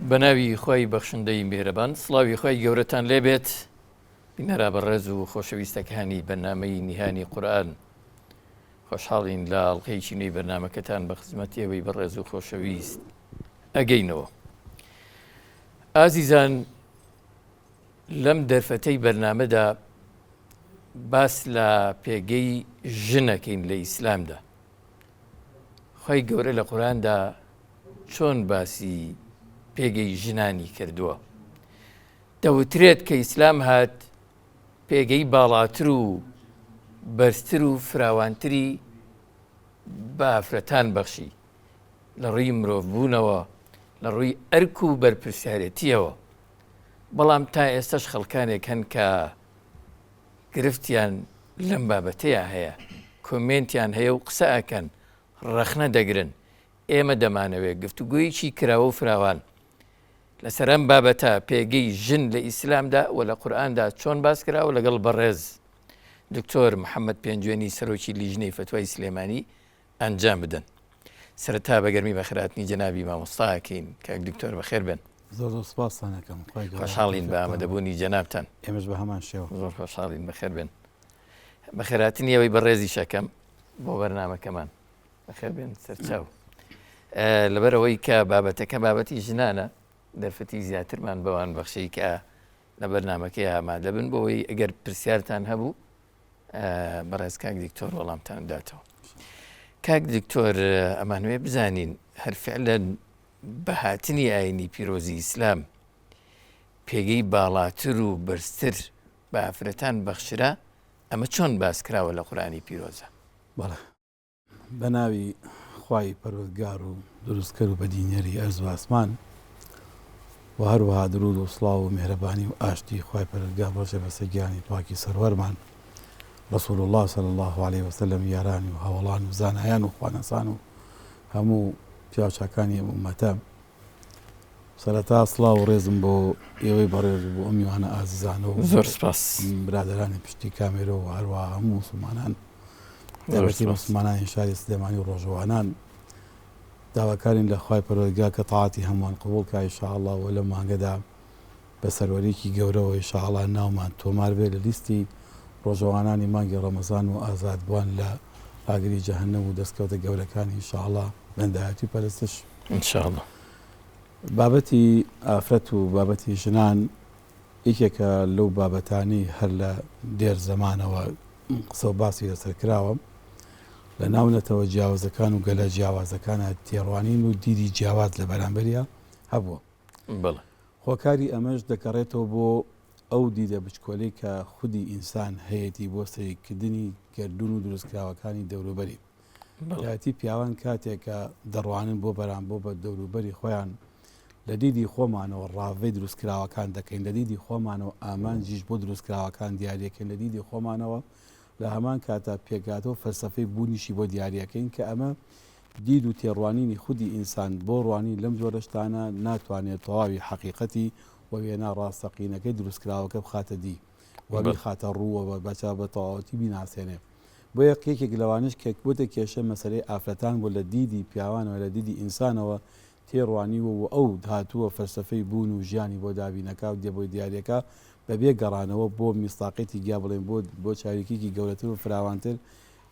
بەناوی خوای بەخشندەی میهرەبان سڵاوی خوای گەورەتان لێبێت بینەرە بەڕێز و خۆشەویستەکانی بەرنامەی نیهانی قورئان خۆشحاڵین لە ئەڵقەیەکی نوێی بەرنامەکەتان بە خزمەت ئێوەی بەڕێز و خۆشەویست ئەگەینەوە ئازیزان لەم دەرفەتەی بەرنامەدا باس لە پێگەی ژنەکەین لە ئیسلامدا خی گەورە لە قوراندا چۆن باسی پێگەی ژنانی کردووە دەوترێت کە ئیسلام هات پێگەی باڵاتر و بەرزتر و فراوانتری بە ئافرەتان بەخشی لە ڕووی مرۆڤبوونەوە، لە ڕووی ئەرک و بەرپرسیارێتییەوە. بەڵام تا ئێستەش خەڵکانێک هەن کە گرفتیان لەم بابەتەیا هەیە، کۆمێنتیان هەیە و قسە ئەکەن، ڕەخنە دەگرن. ئێمە دەمانەوێت گفتوگۆیەکی کراوە و فراوان لەسەر ئەم بابەتە پێگەی ژن لە ئیسلامدا و لە قورئاندا چۆن باس کراوە لەگەڵ بەڕێز دکتۆر محەممەد پێنجوێنی سەرۆکی لیژنەی فەتوای سلێمانی ئەنجام بدەن. سەرەتا بە گەرمی بەخێرهاتنی جەنابی مامۆستا ئەکەین کاک دکتۆر بەخێر بێن. زۆر زۆر سپاستان ئەکەم خوای گەورە خۆشحاڵین بە ئامادەبوونی جەنابتان. ئێمەش بە هەمان شێوە. زۆر خۆشحاڵین بەخێر بێن. بەخێرهاتنی ئەوەی بەڕێزیش ئەکەم بۆ بەرنامەکەمان. بەخێر بێن سەرچاو. لەبەر ئەوەی کە بابەتەکە بابەتی ژنانە دەرفەتی زیاترمان بەوان بەخشی کە لە بەرنمەکەی ئامادە بن بۆ ئەوەی ئەگەر پرسیارتان هەبوو بەڕێز کاک دکتۆر وەڵامتان بداتەوە. کاک دکتۆر ئەمانوێ بزانین هەر فعلەن بە هاتنی ئاینی پیرۆزی ئیسلام پێگەی باڵاتر و بەرزتر بە ئافرەتان بەخشرا ئەمە چۆن باس کراوە لە قورئانی پیرۆزە؟ بەڵێ. بە ناوی خوای پەروەردگار و دروستکەر و بەدینەری ئەرز و ئاسمان و هەروەها درود و سڵاو و میهرەبانی و ئاشتی خوای پەروەردگار ڕژێ بەسەر گیانی پاکی سەروەرمان رسول اللە صلی اللە علیه وسلم یارانی و هاوەڵان و زانایان و خواناسان و هەموو پیاوچاکانی ئەم ئومەتە. سەرەتا سڵاو و ڕێزم بۆ ئێوەی بەڕێز و بۆ ئەم میوانە ئازیزانە و زۆر سپاس برادەرانی پشتی کامێرە و هەروەها هەموو موسڵمانان تایبەتی موسڵمانانی شاری سلێمانی و ڕۆژەوانان داواکارین لە خوای پەروەردگار کە تاعەتی هەمووان قبوڵ کا ان شاء اللە و لەم مانگەدا بە سەروەریەکی گەورەوە ان شاء اللە ناومان تۆمار بێت لە لیستی ڕۆژەوانانی مانگی ڕەمەزان و ئازادبووان لە ئاگری جەهەنەم و دەستکەوتە گەورەکانی ان شاء اللە بەندایەتی و پەرستش. ان شاء اللە. بابەتی ئافرەت و بابەتی ژنان یەکێکە لەو بابەتانەی هەر لە دێر زەمانەوە قسە و باسی لەسەر کراوە لە ناو نەتەوە جیاوازەکان و گەلە جیاوازەکانە تێڕوانین و دیدی جیاواز لە بەرامبەریا هەبووە. بەڵێ. هۆکاری ئەمەش دەگەڕێتەوە بۆ ئەو دیدە بچکۆلەی کە خودی ئینسان هەیەتی بۆ سەیرکردنی گەردوون و دروستکراوەکانی دەوروبەری. تایبەتی پیاوان کاتێک کە دەڕوانن بۆ بەرام بۆ بە دەوروبەری خۆیان لە دیدی خۆمانەوە ڕاڤەی دروستکراوەکان دەکەین لە دیدی خۆمانەوە ئامانجیش بۆ دروستکراوەکان دیاریەکەین لە دیدی خۆمانەوە لە هەمان کاتا پێکهاتە و فەلسەفەی بوونیشی بۆ دیاریەکەین کە ئەمە دید و تێڕوانینی خودی ئینسان بۆ ڕوانین لەم جۆرە شتانە ناتوانێت تەواوی حەقیقەتی و وێنا ڕاستەقینەکەی دروستکراوەکە بخاتە دی و بیخاتە ڕوو و بە تەواوەتی بیناسێنێ. بۆیە یەکێک لەوانەش کە بۆتە کێشە مەسەلەی ئافرەتان بووە لە دیدی پیاوانەوە لە دیدی ئینسانەوە تێڕوانیوە و ئەو هاتووە فەلسەفەی بوون و ژیانی بۆ دابینەکا و بۆی دیاریەکا بەبێ گەڕانەوە بۆ میسداقیەتی گیا بڵێین بۆ بۆ چاریکێکی گەورەتر و فراوانتر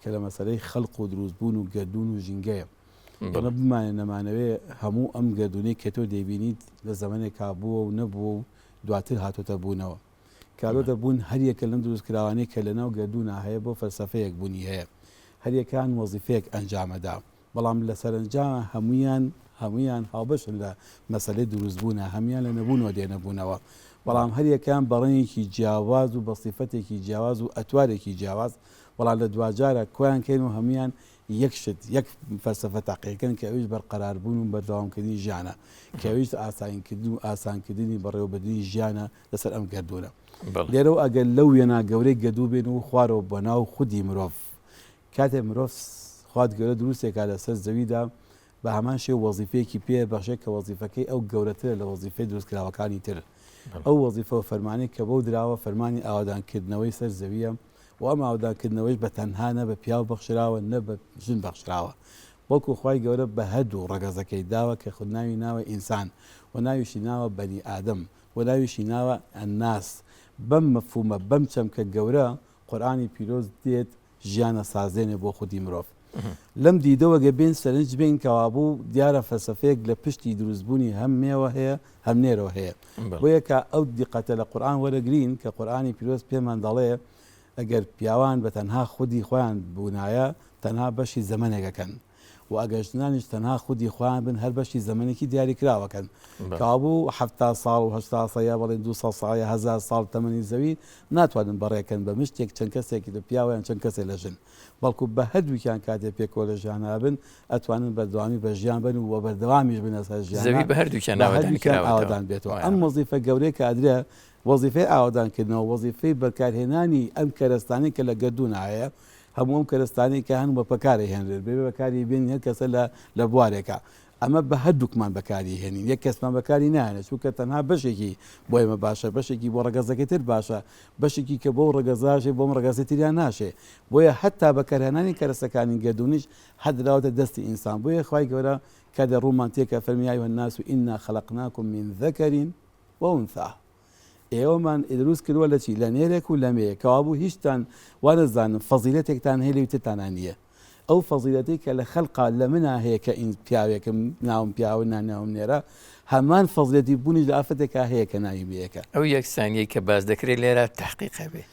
کە لە مەسەلەی خەلق و دروست بوون و گەردوون و ژینگەیە. ئێمە بمانێ نەمانەوێ هەموو ئەم گەردوونەی کە تۆ دەیبینیت لە زەمەنێکا بووە و نەبووە و دواتر هاتۆتە بوونەوە. کارۆتە بوون هەریەکە لەم دروستکراوانەی کە لەناو گەردوونا هەیە بۆ فەلسەفەیەک بوونی هەیە هەریەکەیان وەزیفەیەک ئەنجامەدا بەڵام لە سەرەنجاما هەموویان هەموویان هاوبەشن لە مەسەلەی دروستبوونا هەموویان لە نەبوونەوە دێنە بوونەوە بەڵام هەریەکەیان بە ڕەنگێکی جیاواز و بە سیفەتێکی جیاواز و ئەتوارێکی جیاواز بەڵام لە دواجارا کۆیان کەین و هەموویان یەک شت یەک فەلسەفە تاقیەکەن کە ئەویش بەرقەراربوون و بەردەوامکردنی ژیانە کە ئەویش ئاسایینکردن و ئاسانکردنی بەڕێوەبردنی ژیانە لەسەر ئەم گەردوونە. لێرەوە ئەگەر لەو وێنا گەورەی گەردوون بێن و خوارەوە بۆ ناو خودی مرۆڤ، کاتێ مرۆڤ خوات گەورە دروستێکا لەسەر زەویدا بە هەمان شێوە وەزیفەیەکی پێ بەخشێ کە وەزیفەکەی ئەو گەورەترە لە وەزیفەی دروستکراوەکانی تر. ئەو وەزیفە و فەرمانەی کە بەو دراوە فەرمانی ئاوەدانکردنەوەی سەر زەوییە و ئەم ئاوەدانکردنەوەیش بە تەنها نە بە پیاو بەخشراوە نە بە ژن بەخشراوە. بەڵکو خوای گەورە بە هەردوو ڕەگەزەکەی داوە کە خود ناوی ناوە ئینسان و ناویشی ناوە بەنی ئادەم و ناویشی ناوە الناس بەم مەفهومە بەم چەمکە گەورە قورئانی پیرۆز دێت ژیان ئەسازێنێ بۆ خودی مرۆڤ. لەم دیدەوە گەر بێین سەرنج بێین کەوابوو دیارە فەلسەفەیەک لە پشتی دروستبوونی هەم مێوە هەیە هەم نێرەوە هەیە. بۆیە کە ئەو دیقەتە لە قورئان وەرەگرین کە قورئانی پیرۆز پێمان دەڵێ ئەگەر پیاوان بە تەنها خودی خۆیان بوونایە تەنها بەشی زەمەنێک ئەکەن و ئەگەر ژنانیش تەنها خودی خۆیان بن هەر بەشی زەمەنێکی دیاریکراو ئەکەن. کەوابوو 70 ساڵ و 80 ساڵ یا بڵێن 200 ساڵ یا 1000 ساڵ تەمەنی زەوی ناتوانن بەڕێکەن بە مشتێک چەند کەسێک لە پیاوە یان چەند کەسێک لە ژن. بەڵکو بە هەردووکیان کاتێ پێکەوە لە ژیانا بن ئەتوانن بەردەوامی بە ژیان بن و بەردەوامیش بن لەسەر ژیانا زەوی بە هەردووکیان بە ئاوەدان هەردووکیان کراوەتەوە. ئاوەدان بێتەوە. وایە. ئەم وەزیفە گەورەیە کە ئەدرێ وەزیفەی ئاوەدانکردنەوە، وەزیفەی بەکارهێنانی ئەم کەرەستانەی کە لە گەردوونا هەیە، هەموو ئەم کەرەستانەی کە هەن و بەکارئەهێنرێن، بەبێ بەکاری بێنین هەر کەسە لە لە بوارێکا. ئەمە بە هەردووکمان بەکاری هێنین، یەک کەسمان بەکاری نایەنێت، چونکە تەنها بەشێکی بۆ ئێمە باشە، بەشێکی بۆ ڕەگەزەکەی تر باشە، بەشێکی کە بۆ ڕەگەزە شێ بۆ ئەم ڕەگەزەی تریان ناشێ. بۆیە هەتا بەکارهێنانی کەرەستەکانی گەردوونیش هەر دراوەتە دەستی ئینسان. بۆیە خوای گەورە کاتێ ڕوومان تێکا فەرمی، یا ایها الناس انا خلقناکم من ذکر وانثی ئێوەمان دروست کردووە لە چی؟ لە نێرێک و لە مێیەک، کەوابوو هیچتان وا نەزانن فەزیلەتێکتان هەیە لەوی ترتانا نییە. ئەو فەزیلەتەی کە لە خەلقا لە منا هەیە کە ئین پیاوێکم ناوم پیاوە نا ناوم نێرە، هەمان فەزیلەتی بوونیش لە ئافرەتێکا هەیە کە ناوی مێیەکە. ئەو یەکسانیەی کە باس دەکرێت لێرە تەحقیق هەبێ.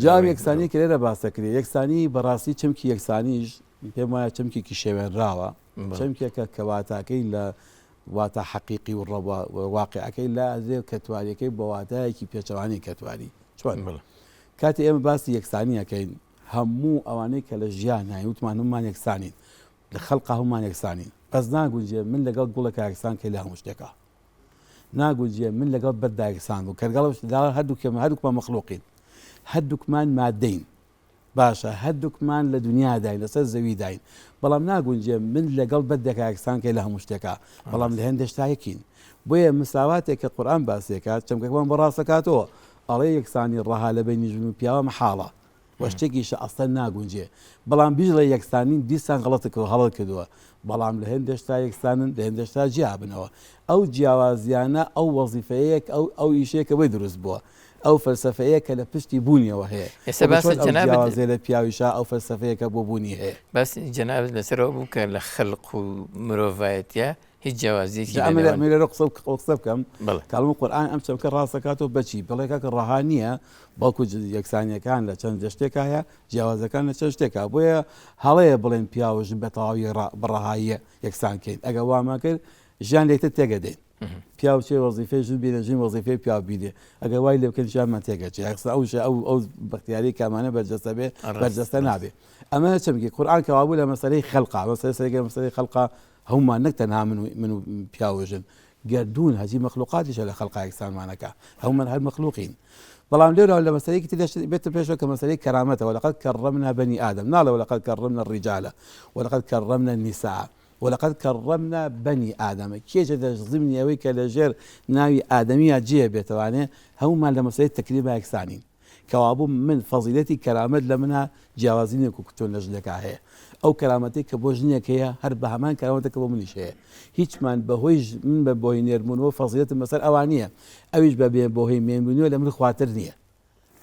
جا ئەو یەکسانیەی کە لێرە باس دەکرێت، یەکسانی بەڕاستی چەمکی یەکسانیش پێم وایە چەمکێکی شێوێنراوە، چەمکێکە کە واتاکەی لە واتا حەقیقی و ڕەوا واقیعەکەی لا ئەدرێ و کەتواریەکەی بە واتایەکی پێچەوانەی کەتواری. چۆن؟ کاتێ ئێمە باسی یەکسانی ئەکەین هەموو ئەوانەی کە لە ژیاناین وتمان هەموومان یەکسانین لە خەلقا هەموومان یەکسانین بەس ناگونجێ من لەگەڵ گوڵێکا یەکسان کەی لە هەموو شتێکا ناگونجێ من لەگەڵ بەردا یەکسان بوو کەرگەڵ هەردووکێمە هەردووکمان مەخلوقین هەردووکمان مادەین باشە هەردووکمان لە دونیاداین لەسەر زەویداین بەڵام ناگونجێ من لەگەڵ بەردێکا یەکسان کەی لە هەموو شتێکا بەڵام لە هێندێ شتا یەکین بۆیە مساواتێک کە قورئان باسیەکات چەمکەکەمان بۆ ڕاست دەکاتەوە ئەڵێ یەکسانی ڕەها لە بەینی ژن و پیاوە مەحاڵە وە شتێکیشە ئەسڵەن ناگونجێ بەڵام بیڵێ یەکسانین دیسان غەڵەتت کردوە هەڵەت کردوە بەڵام لە هێندێ شتا یەکسانن لە هێندێ شتا جیا بنەوە ئەو جیاوازیانە ئەو وەزیفەیەیە کە ئەو ئەو ئیشەیە کە بۆی دروست بووە ئەو فەلسەفەیە کە لە پشتی بوونیەوە هەیە. ئێستا وەکو باست چۆن ئەو جەنابت جیاوازیە لە پیاویشا ئەو فەلسەفەیە کە بۆ بوونی هەیە. باسی جەنابت لەسەر ئەوە بوو کە لە خەلق و مرۆڤایەتیا هیچ جیاوازیەکی جا لە ئەمە نێوان. ئەمە لێرە قسە قسە بکەم بەڵێ. کاڵم قورئان ئەم چەمکە ڕاست دەکاتەوە بە چی؟ بڵێ کاکە ڕەها نییە بەڵکو یەکسانیەکان لە چەند شتێکا هەیە جیاوازەکان لە چەند شتێکا بۆیە هەڵەیە بڵێن پیاو و ژن بە تەواوی بە ڕەهایی یەکسان کەین ئەگەر وامان کرد ژیان لێکتر تێگەدەین. پیاو چێ وەزیفەی ژن بینێ ژن وەزیفەی پیاو بینێ ئەگەر وای لێ بکەن ژیانمان تێگەچێ یەکسان ئەو ژە ئەو ئەو بەختیاری کامانە بەرجەستە بێ بەرجەستە نابێ ئەمە چەمکی قورئان کەوابوو لە مەسەلەی خەلقا مەسەلەی سەرەکی مەسەلەی خەلقا هەموومان نەک تەنها من و من و پیاو و ژن گەردوون هەجی مەخلوقاتیشە لە خەلقا یەکسانمانەکە هەموومان هەر مەخلوقین بەڵام لێرە لە مەسەلەیەکی تر بێتە پێشەوە کە مەسەلەی کەرامەتە ولقد كرمنا بني آدم ناڵێ ولقد كرمنا الرجال ولقد كرمنا النساء ولقد کرمنا بنی آدم کێ چێتە زمنی ئەوەی کە لە ژێر ناوی ئادەمییا جێ بێتەوانێ هەموومان لە مەسەلەی تەکریما یەکسانین کەوابوو من فەزیلەتی کەرامەت لە منا جیاوازی نیە وەکو چۆن لە ژنێکا هەیە ئەو کەرامەتەی کە بۆ ژنێک هەیە هەر بە هەمان کەرامەتە کە بۆ منیش هەیە هیچمان بەهۆی من بە بۆی نێربوونەوە فەزیلەتم بەسەر ئەوان نییە ئەویش بە بێ بۆهۆی مێنبوونەوە لە من خواتر نییە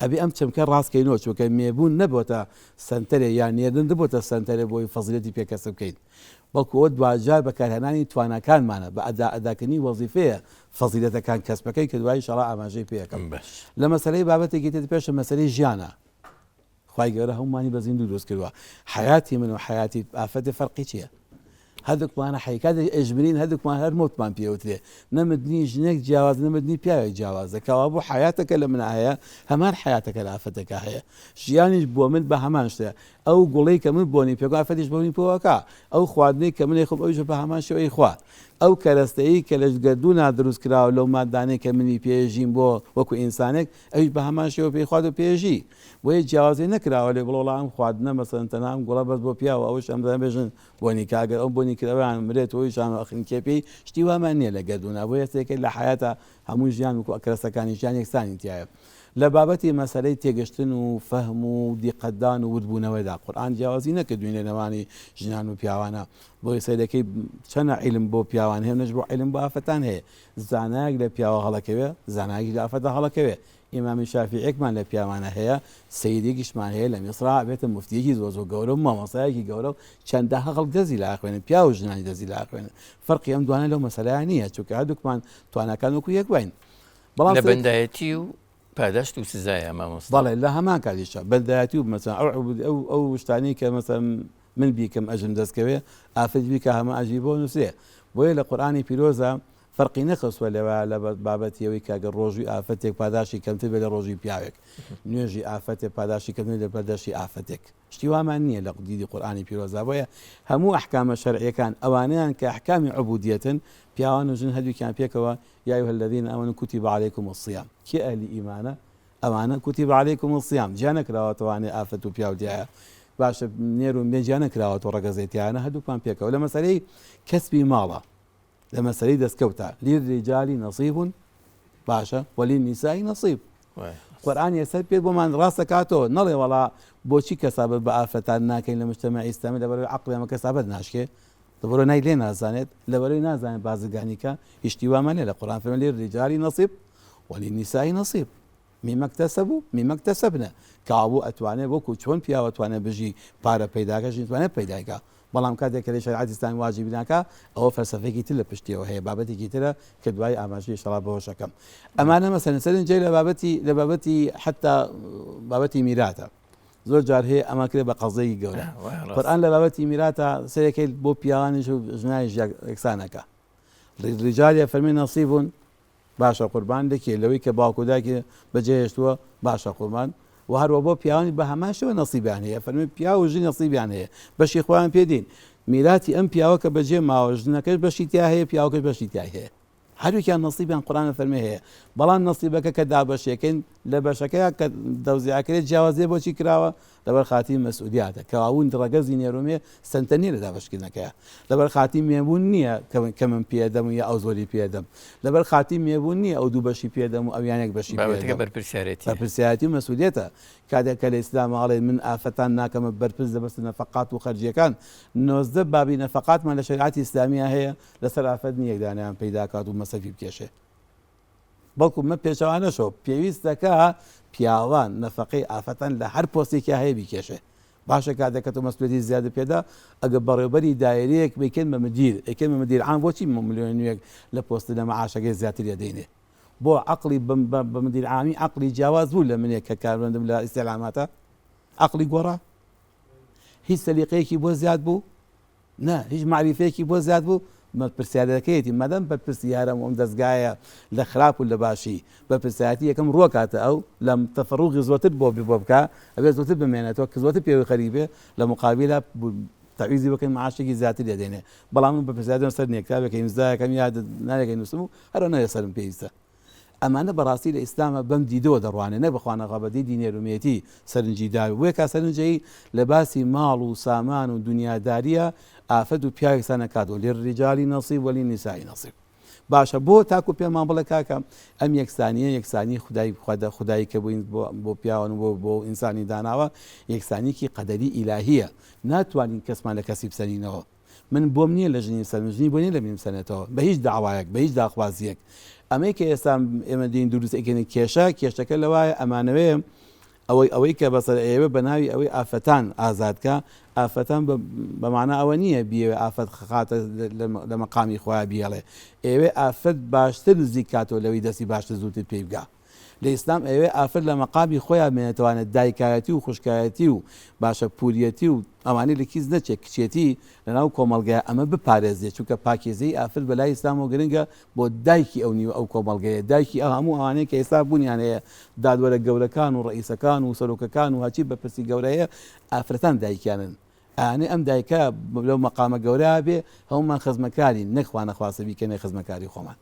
ئەبێ ئەم چەمکە ڕاست کەینەوە چونکە مێبوون نەبۆتە سەنتەرێ یان نێردن نەبۆتە سەنتەرێ بۆی فەزیلەتی پێ کەسب بکەین بەڵکو ئەوە دواجار بەکارهێنانی تواناکانمانە بە ئەدا ئەداکردنی وەزیفەیە فەزیلەتەکان کەسب بکەین کە دوایی ئیشاڵا ئاماژەی پێ ئەکەم باش. لە مەسەلەی بابەتێکی تر پێشە مەسەلەی ژیانە خوای گەورە هەموومانی بە زیندوو دروست کردووە حەیاتی من و حەیاتی ئافرەتێ فەرقی چییە؟ هەردووکمان حەی کاتێک ئەژمرین هەردووکمان هەر مەوتمان پێوترێ نە مردنی ژنێک جیاواز نە مردنی پیاوێک جیاوازە کەوابوو حەیاتەکە لە منا هەیە هەمان حەیاتەکە لە ئافرەتەکە هەیە ژیانیش بۆ من بە هەمان شتە ئەو گوڵەی کە من بۆنی پێکم ئافرەتیش بۆنی پێوەکا ئەو خواردنەی کە من ئەیخۆم ئەویش بە هەمان شێوە ئەیخوا ئەو کەرەستەیی کە لە گەردوونا دروست کراوە لەو مادانەی کە منی پێ ژیم بۆ وەکو ئینسانێک ئەویش بە هەمان شێوە پێی خوارد و پێ ژی بۆیە جیاوازی نەکراوە لێ بڵێ وەڵا ئەم خواردنە مەسەلەن تەنها ئەم گوڵە بەس بۆ پیاوە ئەوەش ئەم بێژن بۆنی کە ئەگەر ئەو بۆنی کرد ئەویان مرێت و ئەویشان ئەخنکێ پێی شتی وامان نییە لە گەردوونا بۆیە سێکەی لە حەیاتا هەموو ژیان وەکو کەرەستەکانی ژیان یەکسانی تیایە. لە بابەتی مەسەلەی تێگەشتن و فەهم و دیقەتدان و وردبوونەوەدا قورئان جیاوازی نەکردووین لە نێوانی ژنان و پیاوانە بۆیە سەیرەکەی چەنە عیلم بۆ پیاوان هەیە نەش بۆ عیلم بۆ ئافرەتان هەیە زانایەک لە پیاوە هەڵەکەوێ زانایەکیش لە ئافرەتە هەڵەکەوێ ئیمامی شافیعێکمان لە پیاوانە هەیە سەیدێکیشمان هەیە لە میسرا ئەبێتە موفتیەکی زۆر زۆر گەورە و مامۆستایەکی گەورە و چەندەها خەڵک دەرزی لە ئەخوێنن پیاو و ژنانی دەرزی لە ئەخوێنن فەرقی ئەم دوانە لەو مەسەلەیە نییە چونکە هەردووکمان تواناکان وەکو یەک واین بەڵام لە بەندایەتی و پاداشت و سزایە مامۆستا. بەڵێ لە هەمان کاتیشا بەندایەتی و مەسەلەن ئەو عبود ئەو ئەو شتانەی کە مەسەلەن من بیکەم ئەجرم دەست کەوێ ئافرەت بیکا هەمان ئەجری بۆ نووسرێ بۆیە لە قورئانی پیرۆزا فەرقی نەخستوە لەوە لە بابەتی ئەوەی کە گەر ڕۆژووی ئافرەتێک پاداشتی کەمتر بێ لە ڕۆژووی پیاوێک نوێژی ئافرەتێک پاداشتی کەمتر لە پاداشتی ئافرەتێک شتی وامان نییە لە دیدی قورئانی پیرۆزدا بۆیە هەموو ئەحکامە شەرعیەکان ئەوانەیان کە ئەحکامی عبودیەتن پیاوان و ژن هەردووکیان پێکەوە یا ایها الذین آمنوا کتب علیکم الصیام کێ ئەهلی ئیمانە ئەوانە کتب علیکم الصیام جیا نەکراوەتەوانێ ئافرەت و پیاو تیایە باشە نێر و مێ جیا نەکراوەتەوە ڕەگەزێ تیایانە هەردووکمان پێکەوە لە مەسەلەی کەسبی ماڵە لە مەسەلەی دەستکەوتە للرجال نصیب باشە وللنساء نصیب قورئان یەکسەر پێت بۆمان ڕاست دەکاتەوە نەڵێ وەڵا بۆچی کەسابەت بە ئافرەتان ناکەین لە مجتەمەعی ئیسلامی لەبەرەوەی عەقڵی ئەمە کەسابەت ناشکێ لەبەرەوەی نای لێ نازانێت لەبەرەوەی نازانێت بازرگانی کە هیچ شتی وامان نیە لە قورئان فەرمووی للرجال نصیب وللنساء نصیب مما اکتسبوا مما اکتسبن کەوابوو ئەتوانێ وەکو چۆن پیاو ئەتوانێ بژی پارە پەیداکە ژن توانێ پەیدایکا بەڵام کاتێک کە لە شەریعەتی ئیسلامی واجبی ناکا ئەوە فەلسەفەیەکی تر لە پشتیەوە هەیە بابەتێکی ترە کە دوایی ئاماژەی ئیشەڵا بەوەش ئەکەم ئەمانە مەسەلەن سەرنجەی لە بابەتی لە بابەتی حتا بابەتی میراتە زۆر جار هەیە ئەمە کرێ بە قەزەیەکی گەورە قورئان لە بابەتی میراتە سەرەکەی بۆ پیاوانیش و ژنانیش یەکسانەکە ڕیجال فەرمی نەسیبون باشە قوربان لەکێ لەوەی کە باوک و دایکی بەجێ هێشتووە باشە قوربان وە هەروە بۆ پیاوانی بە هەمان شێوە نەسیبیان هەیە فەرمی پیاو و ژن نەسیبیان هەیە بەشی خۆیان پێدین میراتی ئەم پیاوە کە بەجێ ماوە ژنەکەش بەشی تیا هەیە پیاوەکەش بەشی تیا هەیە هەردووکیان نەسیبیان قورآن فەرمی هەیە بەڵام نەسیبەکە کە دابەشەکەین لە بەشەکەیا کە دەوزیعکرێت جیاوازیە بۆچی کراوە لەبەر خاتری مەسئولیاتە کەواون ڕەگەزی نێرومێ سەنتەر نیە لە دابەشکردنەکەیا لەبەر خاتری مێبوون نیە کە من پێدەم و یا ئەو زۆری پێدەم لەبەر خاتری مێبوون نیە ئەو دوو بەشی پێدەم و ئەویان یەک بەشی بابەتەکە پێدەم بەرپرسیارێتیە. بەرپرسیارێتی و مەسئولیەتە کاتێک کە لە ئیسلام ئەڵێن من ئافرەتان ناکەمە بەرپرس لە بەس نەفەقات و خەرجیەکان 19 بابی نەفەقاتمان لە شەریعەتی ئیسلامییا هەیە لەسەر ئافرەت نیە یەک دانەیان پەیدا کات و مەسرەفی بکێشێ بەڵکو مە پێچەوانەشەوە پێویست دەکا پیاوان نەفەقەی ئافرەتان لە هەر پۆستێکیا هەیە بیکێشێ باشە کاتێک کە تۆ مەسئولیەتی زیادت پێدا ئەگەر بەڕێوبەری دایرەیەک بیکەن بە مدیر ئەیکەن بە مدیر عام بۆچی ملیۆن نوێک لە پۆست لە مەعاشەکەی زیاتر ئەدەینێ بۆ عەقڵی بە مدیر عامی عەقڵی جیاواز بوو لە منێک کە کارمەندم لە ئیستعلاماتە عەقڵی گۆڕا هیچ سەلیقەیەکی بۆ زیاد بوو نا هیچ مەعریفەیەکی بۆ زیاد بوو بەرپرسیارەکەیەتی مادام بەرپرسیارە ئەم دەزگایە لە خراپ و لە باشی بەرپرسایەتی یەکەم ڕوەکاتە ئەو لە تەفەڕوغی زۆرتر بۆ بۆ بکا ئەبێ زۆرتر بمێنێتەوە کە زۆرتر پێوەی خەریک بێ لە مقابیلا تەعویزی بکەین معاشێکی زیاتر لێ دێنێ بەڵام من بەرپرسیارەتم سەر نییە کتابێکە ئیمزایەکەم یا ناوێکە نووسم و هەر ئەو ناوێ سەرم پێویستە ئەمانە بەڕاستی لە ئیسلامە بەم دیدەوە دەڕوانێ نەک بە خوانەخوا بە دیدی نێرومێتی سەرنجی داوێ بۆیە کا سەرنجەی لە باسی ماڵ و سامان و دونیاداریە ئافرەت و پیاو یەکسان ئەکات و للرجال نصیب وللنساء نصیب باشە بۆ تاکو پێمان بڵێ کاکە ئەم یەکسانیە یەکسانی خودای خودە خودایی کە بۆ بۆ پیاوان و بۆ بۆ ئینسانی داناوە یەکسانیکی قەدەری ئیلاهیە ناتوانین کەسمان لە کەسی بسەنینەوە من بۆم نییە لە ژنی بسەنم، ژنی بۆ نییە لە منی بسەنێتەوە، بە هیچ داوایەک، بە هیچ داخوازییەک. ئەمەی کە ئێستا ئێمە دێین دروست ئەیکەین کێشە، کێشەکە لەوایە ئەمانەوێ ئەوەی ئەوەی کە بەسەر ئەیەوێ بە ناوی ئەوەی ئافرەتان ئازاد کا، ئافرەتان بە مانا ئەوە نییە بیەوێ ئافرەت خاتە لە مەقامی خۆیا بیهێڵێ، ئەیەوێ ئافرەت باشتر نزیک کاتەوە لەوەی دەستی باشتر زووتر پێی بگا. لە ئیسلام ئەیەوێ ئافرەت لە مەقامی خۆیا بمێنێتەوانێ دایکایەتی و خوشکایەتی و باشە پوریەتی و ئەوانەی لە کیس نەچێ کچێتی لەناو کۆمەڵگەیا ئەمە بپارێزێ چونکە پاکیزەیی ئافرەت بەلای ئیسلامەوە گرنگە بۆ دایکی ئەو نیوە ئەو کۆمەڵگەیە دایکی ئەو هەموو ئەوانەی کە ئێستا بوونیان هەیە دادوەرە گەورەکان و ڕەئیسەکان و سەرۆکەکان و هەرچی بەرپرسی گەورە هەیە ئافرەتان دایکیانن ئەیانێ ئەم دایکە لەو مەقامە گەورەیا بێ هەموومان خزمەکارین نەک خوانەخواستە بیکەینە خزمەکاری خۆمان.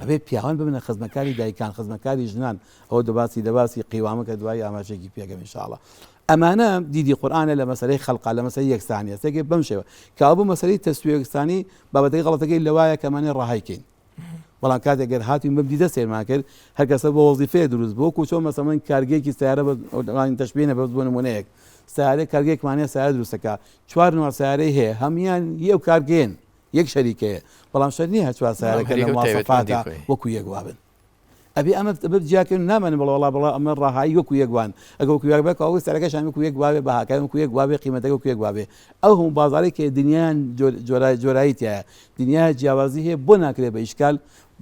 ئەبێ پیاوان ببنە خزمەکاری دایکان خزمەکاری ژنان ئەوە دەباسی دەباسی قیوامە کە دوایی ئاماژێکی پێگەم ئینشاءاللە ئەمانە دیدی قورئانە لە مەسەلەی خەلقا لە مەسەلەی یەکسانیە سێگەی بەم شێوە کاوە بۆ مەسەلەی تەسویە یەکسانی بابەتەکەی غەڵەتەکەی لەوایە کە ئەمانە ڕەهای کەین. بەڵام کاتێک گەر هاتوین بەم دیدە سەیرمان کرد هەر کەسە بۆ وەزیفەیە دروست بوو وەکو چۆن مەسەڵەن کارگەیەکی سەیارە بە تەشبیه بەس بۆ نمونەیەک سەیارەی کارگەیەکمان هەیە سەیارە دروست دەکا چوار نوع سەیارەی هەیە هەمویان هی ئەو کارگەیەن یەک شەریکەیە بەڵام شەرت نییە هەر چوار سەیارەکە لە مواسەفاتا وەکو یەک وابن. ئەبێ ئەمە جیاکەین نامانێ بڵێ وەڵا بڵێ ئەمە ڕەهایی وەکو یەک وان ئەگەر وەکو یەک بێت ئەوە سعرەکەشیان وەکو یەک وابێ بەهاکەیان وەکو یەک وابێ قیمەتەکە وەکو یەک وابێ ئەو هەموو بازاڕەی کە دنیایان جۆرای جۆرایی تیایە دنیای جیاوازی هەیە بۆ ناکرێ بە ئیشکال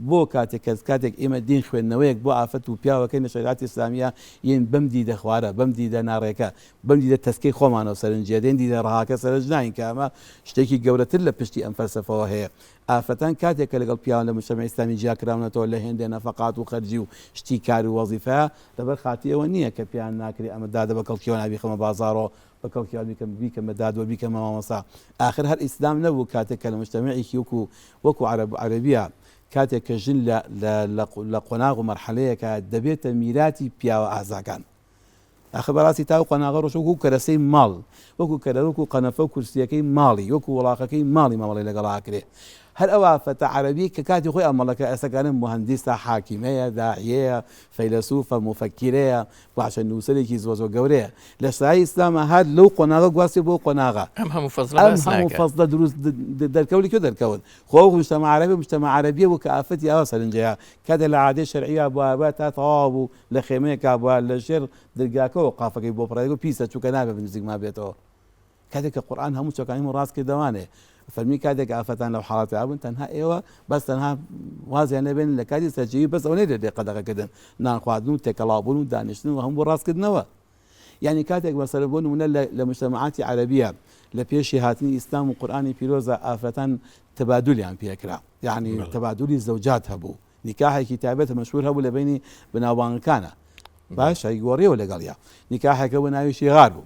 بۆ کاتێک کەس کاتێک ئێمە دین خوێندنەوەیەک بۆ ئافرەت و پیاوەکەی لە شەریعەتی ئیسلامیە یین بەم دیدە خوارە بەم دیدە ناڕێکە بەم دیدە تەسکەی خۆمانەوە سەرنجیە دێن دیدە ڕەهاکە سەرنج ناین کە ئەمە شتێکی گەورەتر لە پشتی ئەم فەلسەفەوە هەیە ئافرەتان کاتێک کە لەگەڵ پیاوان لە موجتەمەعی ئیسلامی جیا کراونەتەوە لە هێندێ نەفەقات و خەرجی و شتی کار و وەزیفە، لەبەر خاتری ئەوە نییە کە پێیان ناکرێ ئەمە دادە بە کەڵکیەوە نا بیخەمە بازاڕۆ بە کەڵکیەوە بیکەم بیکەم بە دادوەر بیکەمە مامۆستا. ئاخر هەر ئیسلام نەبوو کاتێک کە لە موجتەمەعێکی وەکوو وەکوو عەرەب عەرەبییە کاتێک کە ژن لە لە لە لە قۆناغ و مەرحەلەیەکا دەبێتە میراتی پیاوە ئازاکان. ئاخر بەڕاستی تا ئەو قۆناغە ڕۆشت وەکو کەرەسەی ماڵ، وەکو کەرە وەکو قەنەفە و کورسییەکەی ماڵی، وەکو وڵاخەکەی ماڵی مامەڵەی لەگەڵا ئەکرێ. هەر ئەو ئافرەتە عەرەبیەی کە کاتی خۆی ئەمەڵەکە ئێستاکانە موهەندیسە، حاکیمەیە، داعیەیە، فەیلەسوفە، موفەکیرەیە، باشە نووسەرێکی زۆر زۆر گەورەیە. لە سایەی ئیسلاما هات لەو قۆناغە گواستیەوە بۆ ئەو قۆناغە. ئەم هەموو فەزڵە ئەم باس هەموو ناکا. فەزڵە دروست دەرکەوت لە کوێ دەرکەوت؟ خۆ ئەو موجتەمەع عەرەبیە موجتەمەع عەرەبیە بوو کە ئافرەتی ئاوا سەرنجەیە کاتێ لە عادەی شەرعیا بوایە بوایە تا تەواو بوو لە خێمەیەکا بوە لە ژێر درگاکەوە قافەکەی بۆ پڕێ گوت پیسە چونکە نابێ بە نزیکما بێتەوە کاتێک کە قورئان هەموو چەکانی هەموو ڕاست کردەوانێ فەرمی کاتێک ئافرەتان لەو حاڵەتە بوون تەنها ئێوە بەس تەنها وازیان لێبێن لە کاتی سەرجێوی بەس ئەوە نەبێت لێ قەدەغەکردن نان خواردن و تێکەڵاو بوون و دانیشتن و هەموو بۆ ڕاستکردنەوە یعنی کاتێک مەسەلە بۆ نمونە لە مجتەمەعاتی عەرەبیە لە پێشی هاتنی ئیسلام و قورئانی پیرۆزە ئافرەتان تەبادولیان پێکرا یعنی تەبادولی زەوجات هەبوو نیکاحێکی تایبەت مەشهور هەبوو لە بەینی بەناوبانگەکانا باشە گۆڕیەوە لەگەڵیا نیکاحێکە بوو ناوی شیغار بوو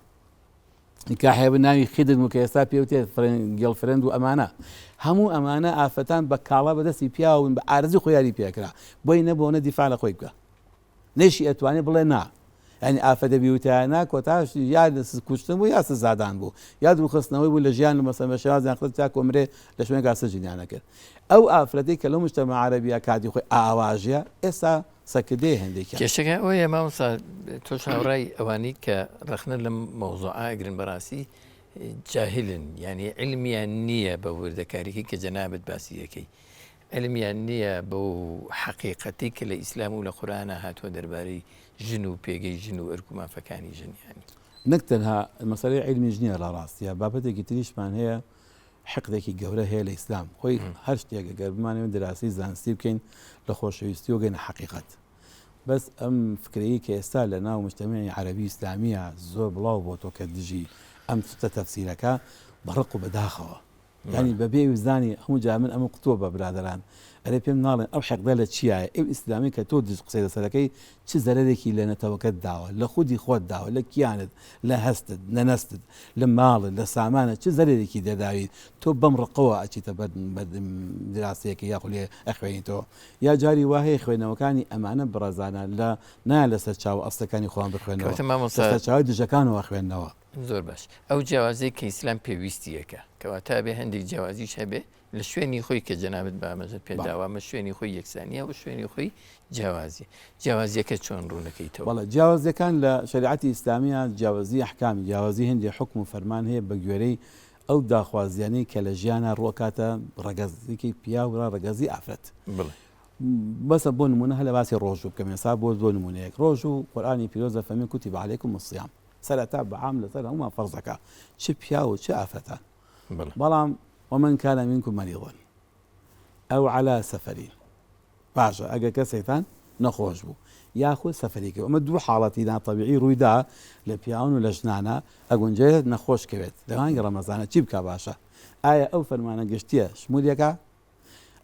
نیکاحێ بوو ناوی خیدر بوو کە ئێستا پێوتێت girlfriend و ئەمانە هەموو ئەمانە ئافرەتان بە کاڵا بەدەستی پیاون بە ئارزی خۆیاری پێکرا بۆی نەبوو نە دیفاع لە خۆی بکە نەیشی ئەتوانێ بڵێ نا. یانی ئافرەتە بیوتایە نا کۆتاش یا کوشتن بوو یا سزادان بوو یا دوورخستنەوەی بوو لە ژیان و مەسەلەن بە شێوازیان خست تا کۆمرێ لە شوێنێکا سجنیان ئەکرد. ئەو ئافرەتەی کە لەو مجتەمەع عەرەبیە کاتی خۆی ئاواژیە ئێستا سەرکردەیە هێندێکیان. کێشەکە ئەوەیە مامۆستا تۆش هاوڕای ئەوانەی کە ڕەخنە لەم مەوزوعە ئەگرن بەڕاستی جاهلن یانی عیلمیان نییە بە وردەکاریی کە جەنابت باسی ئەکەی علمیان نییە بەو حەقیقەتەی کە لە ئیسلام و لە قورئانا هاتووە دەربارەی ژن و پێگەی ژن و ئەرک و مافەکانی ژن یانی. نەک تەنها مەسەلەی عیلمیش نییە لە ڕاستیا بابەتێکی تریشمان هەیە حقدێکی گەورە هەیە لە ئیسلام خۆی هەر شتێک گەر بمانەوێت دراسی زانستی بکەین لە خۆشەویستیەوە گەینە حەقیقەت بەس ئەم فکرەی کە ئێستا لە ناو مجتەمعی عەرەبی ئیسلامیە زۆر بڵاو بۆتەوە کە دژی ئەم شتە تەفسیرەکە بە ڕق و بەداخەوە یانی بە بێ ویژدانی هەموو جار من ئەمە قوتووە بە برادەران ئەرێ پێم ناڵێن ئەو حیقدە لە چیایە ئەو ئیسلامی کە تۆ دژ قسەی لەسەرەکەی چ زەرەرێکی لە نەتەوەکەت داوە لە خودی خۆت داوە لە کیانت لە هەستت لە نەستت لە ماڵت لە سامانت چ زەرەرێکی دەداویت تۆ بەم ڕقەوە ئەچیتە بەر دراسەیەکە یاخو لێ ئەخوێنیتەوە یا جاری وا هەیە خوێندنەوەکانی ئەمانە بڕەزانە لە نایە لەسەر چاوە ئەسڵەکانی خۆیان بخوێنەوە کەواتە مامۆستا لەسەر چاوی دژەکانەوە خوێندنەوە. زۆر باش ئەو جیاوازیەی کە ئیسلام پێویستیەکە کەواتە ئەبێ هەندێک جیاوازیش هەبێ لە شوێنی خۆی کە جەنابت بە ئاماژەت پێ داوە ئەمە شوێنی خۆی یەکسانیە و شوێنی خۆی جیاوازی جیاوازیەکە چۆن ڕوونەکەیتەوە؟ بەڵێ جیاوازیەکان لە شەریعەتی ئیسلامیە جیاوازی ئەحکامی جیاوازی هەندێ حوکم و فەرمان هەیە بە گوێرەی ئەو داخوازیانەی کە لە ژیانا ڕووئەکاتە ڕەگەزیکی پیاو را ڕەگەزی ئافرەت. بڵێ. بەسە بۆ نمونە هەر لە باسی ڕۆژوو بکەم ئێستا بۆ بۆ نمونەیەک ڕۆژوو قورئانی پیرۆز دەفەرمێ کتب علیکم الصیام سەرەتا بە عام لەسەر هەموومان فەرزەکە چ پیاو و چ ئافرەتان بەڵام ومن کان منکم مریضا ئەو علی سەفەر باشە ئەگەر کەسێکتان نەخۆش بوو یاخود سەفەری کرد ئەمە دوو حاڵەتی ناتەبیعی ڕوویدا لە پیاون و لە ژنانە ئەگونجێت نەخۆش کەوێت لە مانگی ڕەمەزانە چی بکا باشە ئایا ئەو فەرمانە گشتیە شمولیەکە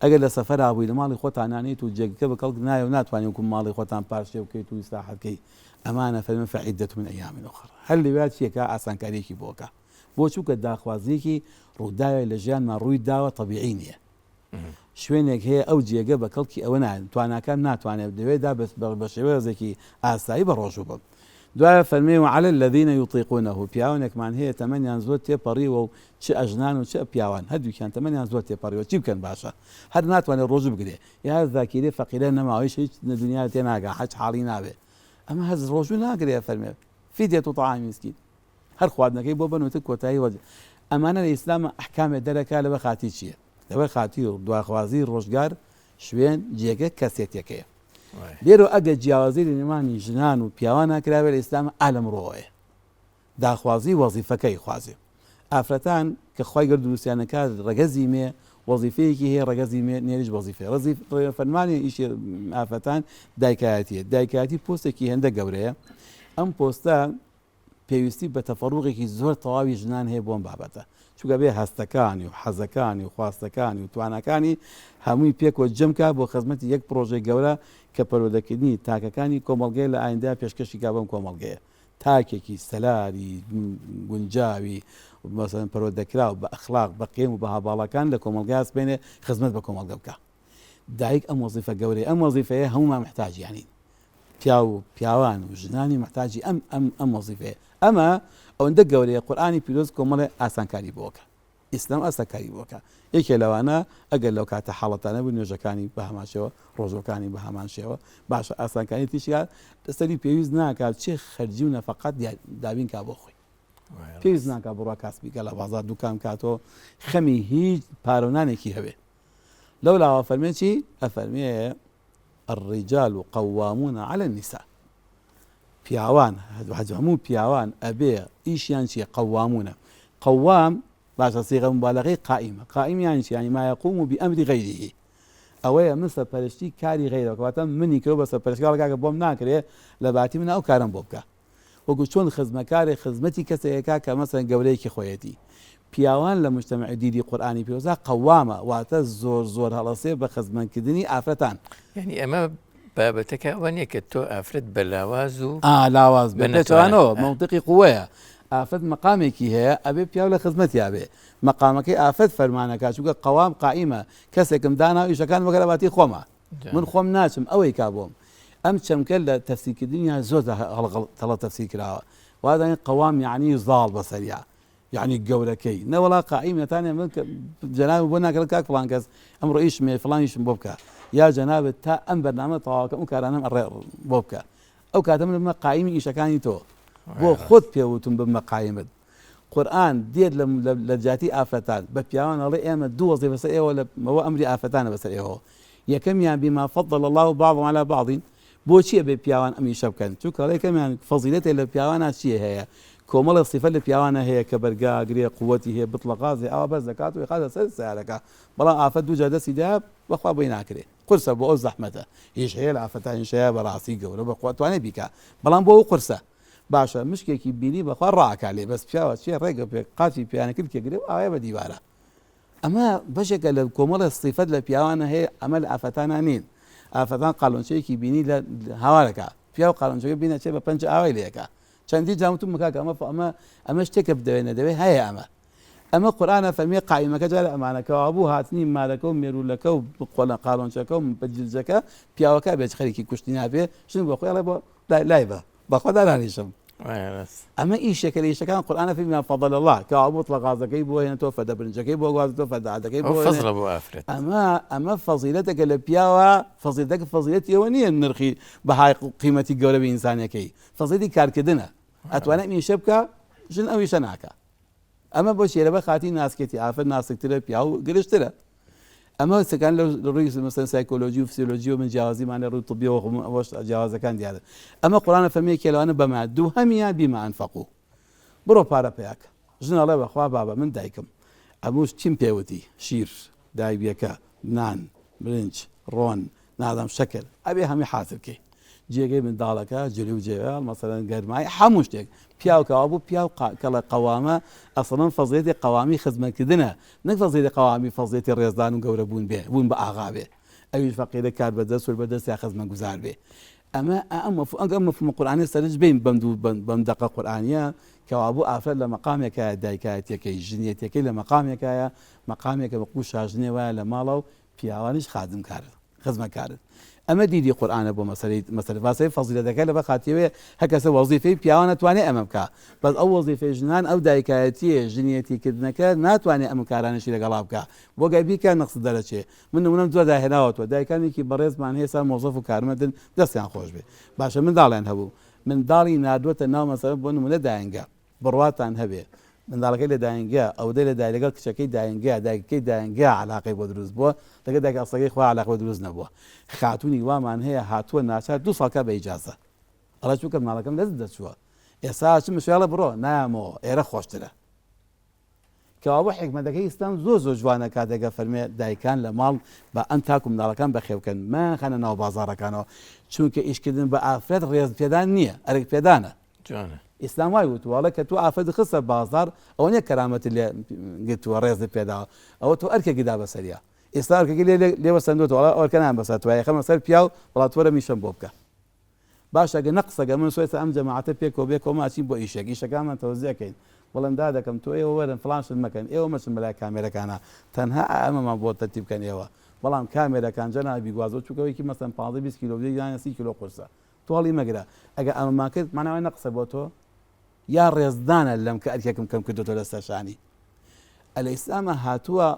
ئەگەر لە سەفەرا بووی لە ماڵی خۆتان نانیت و جێگەکە بە کەڵک نایە و ناتوانی وەکو ماڵی خۆتان پارشێو بکەیت و ئیسراحەت بکەی ئەمانە فەرمووی فعدە من ایام اخر هەر لەویا چیەکە ئاسانکاریەکی بۆ ئەکا بۆ چونکە داخوازیەکی ڕووداوێک لە ژیانمان ڕووی داوە تەبیعی نیە شوێنێک هەیە ئەو جێگە بە کەڵکی ئەوە نایەن تواناکان ناتوانێت لەوێدا بە شێوازێکی ئاسایی بە ڕۆژوو بم. دوایە فەرمی وعلى الذین یطیقونه پیاوانێکمان هەیە تەمەنیان زۆر تێپەڕیوە و چ ئەژنان و چ پیاوان هەردووکیان تەمەنیان زۆر تێپەڕیوە چی بکەن باشە هەر ناتوانێت ڕۆژوو بگرێ یا زاکیرەی فەقیرە نەماوە هیچ هیچ لە دنیا تێناگا حەج حاڵی نابێ ئەمە هەز ڕۆژوو ناگرێ فەرمێ فدیە طعام مسکین هەر خواردنەکەی بۆ بەن وتر کۆتایی وەج ئەمانە لە ئیسلامە ئەحکامێ دەرەکا لەبەر خاتری چیە لەبەر خاتری دواخوازی ڕۆژگار شوێن جێگە کەسێتیەکەیە لێرەوە ئەگەر جیاوازی لە نێوانی ژنان و پیاوان کرابێ لە ئیسلامە ئا لەم ڕۆوەیە داخوازی وەزیفەکەی خوازێ ئافرەتان کە خوای گەورە دروستیان ئەکات ڕەگەزی مێ وەزیفەیەکی هەیە ڕەگەزی مێ نێریش وەزیفەیە ڕەزی فەرمانی ئیشی ئافرەتان دایکایەتیە دایکایەتی پۆستێکی هێندە گەورەیە ئەم پۆستە پێویستی بە تەفەڕوغێکی زۆر تەواوی ژنان هەیە بۆم بابەتە چونکە بێ هەستەکانی و حەزەکانی و خواستەکانی و تواناکانی هەمووی پێکەوە جەمکا بۆ خزمەتی یەک پرۆژەی گەورە کە پەروەردەکردنی تاکەکانی کۆمەڵگەیە لە ئایندە پێشکەشی کا بەم کۆمەڵگەیە تاکێکی سەلاری گونجاوی مەسەلەن پەروەردەکراو بە ئەخلاق بە قیم و بەها باڵاکان لە کۆمەڵگا سبەینێ خزمەت بە کۆمەڵگە بکا دایک ئەم وەزیفە گەورەیە ئەم وەزیفەیە هەموومان محتاجیانین پیاو و پیاوان و ژنانی محتاجی ئەم ئەم ئەم وەزیفەیە ئەمە ئەوەندە گەورەیە قورئانی پیرۆز کۆمەڵێ ئاسانکاری بۆکە ئیسلام ئاسانکاری بۆ کە. یەکێ لەوانە ئەگەر لەو کاتە حاڵەتانە بوو نوێژەکانی بە هەمان شێوە ڕۆژوەکانی بە هەمان شێوە باشە ئاسانکاری تیشکا لەسەری پێویست ناکات چێ خەرجی و نەفەقات دابین کا بۆ خۆی پێویست ناکا بڕوا کاسبی کە لە بازار دوکان کاتەوە خەمی هیچ پارەونانێکی هەبێ لەو لاوە فەرمێ چی ئەفەرمێ الرجال قوامون على النساء پیاوان هەموو پیاوان ئەبێ ئیشیان چیە قوامونە قوام باشە صیغە مبالغەی قائیمە قائیم یانی چی یانی ما یقوم بامر غیره ئەوەیە من سەرپەرشتی کاری غیرە کەواتە منی کرد بە سەرپەرشتگار کاکە بۆم ناکرێ لە باتی من ئەو کارم بۆ بکە وەکو چۆن خزمەکارێک خزمەتی کەسێک ئەکا کە مەسەلەن گەورەیەکی خۆیەتی. پیاوان لە موجتەمەعی دیدی قورئانی پیرۆزا قەوامە واتە زۆر زۆر هەڵەسێ بە خزمەتکردنی ئافرەتان. یانی ئەمە بابەتەکە ئەوە نیە کە تۆ ئافرەت بە لاواز و ئا لاواز بێ بە نەتوانە پێچەوانەوە مەنتیقی قوەیە ئافرەت مەقامێکی هەیە ئەبێ پیاو لە خزمەتیا بێ مەقامەکەی ئافرەت فەرمان ئەکا چونکە قەوام قائیمە کەسێکم دانا و ئیشەکان بکە لە باتی خۆمە. من خۆم ناچم ئەوەی کا بۆم. ئەم چەمکە لە تەفسیرکردنیا زۆر هەڵە تەفسیر کراوە. وازانین قەوام یەعنی زاڵ بەسەریا یەعنی گەورەکەی. نەوەڵا قائیم نەتانێ من جەنابم بۆ ناکرد کاک فڵان کەس ئەمڕۆ ئیشم هەیە فڵان ئیشم بۆ بکە یا جەنابت تا ئەم بەرنامە تەواوکەم ئەو کارانەم ئەڕێ بۆ بکە. ئەو کاتە من ببمە قائیمی ئیشەکانی تۆ. بۆ خۆت پێ وتم ببمە قائیمت. قورئان دێت لە جیاتی ئافرەتان بە پیاوان ئەڵێ ئێمە دوو وەزیفە بەسەر ئێوە لە ئەوە ئەمری ئافرەتانە بەسەر ئێوەوە یەکەمیان بما فضل الله بعضهم على بعض بۆچی ئەبێ پیاوان ئەم ئیشە بکەن چونکە ئەڵێ یەکەمیان فەزیلەتێ لە پیاوانە چیە هەیە کۆمەڵێ سیفەت لە پیاوانە هەیە کە بەرگا گرێ قوەتی هەیە بتڵە غازێ ئاوا بەرز دەکات و ئیخاتە سەر سەیارەکە بەڵام ئافرەت دوو جار دەستی دا بەخوا بۆی ناکرێ قورسە بۆ ئەو زەحمەتە ئیش هەیە لە ئافرەتانیش هەیە بەڕاستی گەورە بەخوا توانێ بیکا بەڵام بۆ ئەو قورسە باشە مشکێکی بینی بەخوا ڕائەکا لێ بەس پیاوە چیە ڕێگە پێ قاچی پیانە کلکێ گرێ و ئاوایە بە دیوارە ئەمە بەشێکە لە کۆمەڵە سیفەت لە پیاوانە هەیە ئەمە لە ئافرەتانە نین ئافرەتان قالۆنچەیەکی بینی لە هاوارەکە پیاو قالۆنچەکە بینە چێ بە پەنج ئاوای لەکە چەندی جامتم کاکە ئەمە ئەمە ئەمە شتێکە بدەوێت نەدەوێت هەیە ئەمە ئەمە قورئانە فەرمی قائیمەکە جارێ ئەمانە کەوابوو هاتنی مارەکە و مێروولەکە و قۆلە قالۆنچەکە و بەجلجەکە پیاوەکە بێت خەریکی کوشتنی نابێ ژن بۆ خۆی ئەڵێ بۆ لای بە بەخوا دانانیشم ئەمە ئیشێکە لە ئیشەکان قورئانە فەرمی فضل الله کەوابوو بتڵە غازەکەی بۆ هێنێتەوە فەدە برنجەکەی بۆ گوازێتەوە فەدە عادەکەی بۆ فەزڵە بۆ ئافرەت ئەمە ئەمە فەزیلەتێکە لە پیاوە فەزیلەتەکە فەزیلەتی ئەوە نییە نرخی بەهای قیمەتی گەورە بە ئینسانەکەی فەزیلەتی کارکردنە ئەتوانێت ئەم ئیشە بکا ژن ئەو ئیشە ناکا ئەمە بۆ چیە لەبەر خاتی ناسکێتی ئافرەت ناسکترە پیاو گرژترە ئەمە سەکان لە ڕووی مەسەن سایکۆلۆژی و فسیۆلۆژی و من جیاوازیمان لە ڕووی طبیەوە خۆ ئەوەش جیاوازەکان دیارن ئەمە قورئانە فەرمی یەکێ لەوانە بەمە دووهەمیان بیما ئەنفەقو بڕۆ پارە پەیاکە ژن ئەڵێ بەخوا بابە من دایکم ئەموش چیم پێوتی شیر دایبیەکە نان برنج ڕۆن نازانم شەکر ئەبێ هەمووی حازر کەی جێگەی منداڵەکە جلی و جێوێڵ مەسەلەن گەرمای هەموو شتێک پیاو کەوا بوو پیاو کەڵە قەوامە ئەسڵەن فەزیەتی قەوامی خزمەتکردنە نەک فەزیەتی قەوامی فەزیەتی ڕێزدان و گەورە بوون بێ بوون بە ئاغا بێ ئەویش فەقیرە کار بەدەست و بەدەست یا خزمەتگوزار بێ ئەمە ئەم مەفهوم ئەگەر ئەم مەفهومە قورئانیە سەرنج بەین بەم دوو بەم دەقە قورئانیە کەوابوو ئافرەت لە مەقامێکایە دایکایەتیەکەی ژنیەتیەکەی لە مەقامێکایە مەقامێکە وەکوو شاژنێ وایە لە ماڵە و پیاوانیش خادمکارن. خزمەتکارن. ئەمە دیدی قورئانە بۆ مەسەلەی مەسەلە باسەی فەزیلەتەکە لەبەر خاتیەوەیە هەر کەسە وەزیفەی پیاوان ئەتوانێ ئەمە بکا بەس ئەو وەزیفەی ژنان ئەو دایکایەتیە ژنیەتی کردنەکە ناتوانێ ئەم کارانەشی لەگەڵا بکا بۆ گەر بیکا نەقس دەرەچێ من نمونەم زۆر داهێناوەتوە دایکانێکی بەڕێزمان هەیە ئێستا مۆزەف و کارمەندن دەستیان خۆش بێ باشە منداڵیان هەبوو منداڵی ناردوەتە ناو مەسەلەن بۆ نمونە دایەنگە بڕواتان هەبێ منداڵەکەی لە داینگە ئەودەی لە دای لەگەڵ کچەکەی داینگە دایکەکەی داینگە عەلاقەی بۆ دروست بووە لەگەڵ دایکە ئەسڵەکەی خۆی عەلاقەی بۆ دروست نەبووە خاتوونی وامان هەیە هاتووە ناچار دوو ساڵ کا بە ئیجازە ئەڵێ چونکە منداڵەکەم لەدەست دەچووە ئێستا ئەچمە شوێ ئەڵێ بڕۆ نایەمەوە ئێرە خۆشترە. کەوابوو حیکمەتەکەی ئیسلام زۆر زۆر جوانە کاتێک ئەفەرموێ دایکان لە ماڵ با ئەم تاکو منداڵەکان بەخێو بکەن مەیانخەنە ناو بازاڕەکانەوە چونکە ئیشکردن بە ئافرەت ڕێز پێدان نییە ئەرک پێدانە جوانە. ئیسلام وای وتووە ئەڵێ کە تۆ ئافرەتت خستە بازاڕ ئەوە نییە کەرامەتت لێ گرتووە ڕێزت پێداوە ئەوە تۆ ئەرکێکی دا بەسەریا ئێستا ئەرکەکەی لێ لێ وەسەندۆتەوە ئەڵێ ئەو ئەرکە نایەم بەسەر تۆ ئەیخەمە سەر پیاو بەڵام تۆ وەرە میشەم بۆ بکە باشە گەر نەقسە گەر من سوێسە ئەم جەماعەتە پێکەوە بێکەوە مە ئەچین بۆ ئیشێک ئیشەکانمان تەوزیع کەین بڵێم دادەکەم تۆ ئێوە وەرن فڵان شت مەکەن ئێوە مەچن بەلای کامێرەکانا تەنها ئا ئەمەمان بۆ تەرتیب کەن ئێوە بەڵام کامێرەکان جەنابی بیگوازەوە چونکە یەکی مەسەن 15 20 کیلۆ بدەی یان 30 کیلۆ قورسە تۆ هەڵی مەگرە ئەگەر ئەمەمان کرد مانای وایە نەقسە بۆ تۆ یا ڕێزدانە لەم کە ئەرکێکم کەم کردۆتەوە لەسەر شانی ئەلە ئیسلامە هاتووە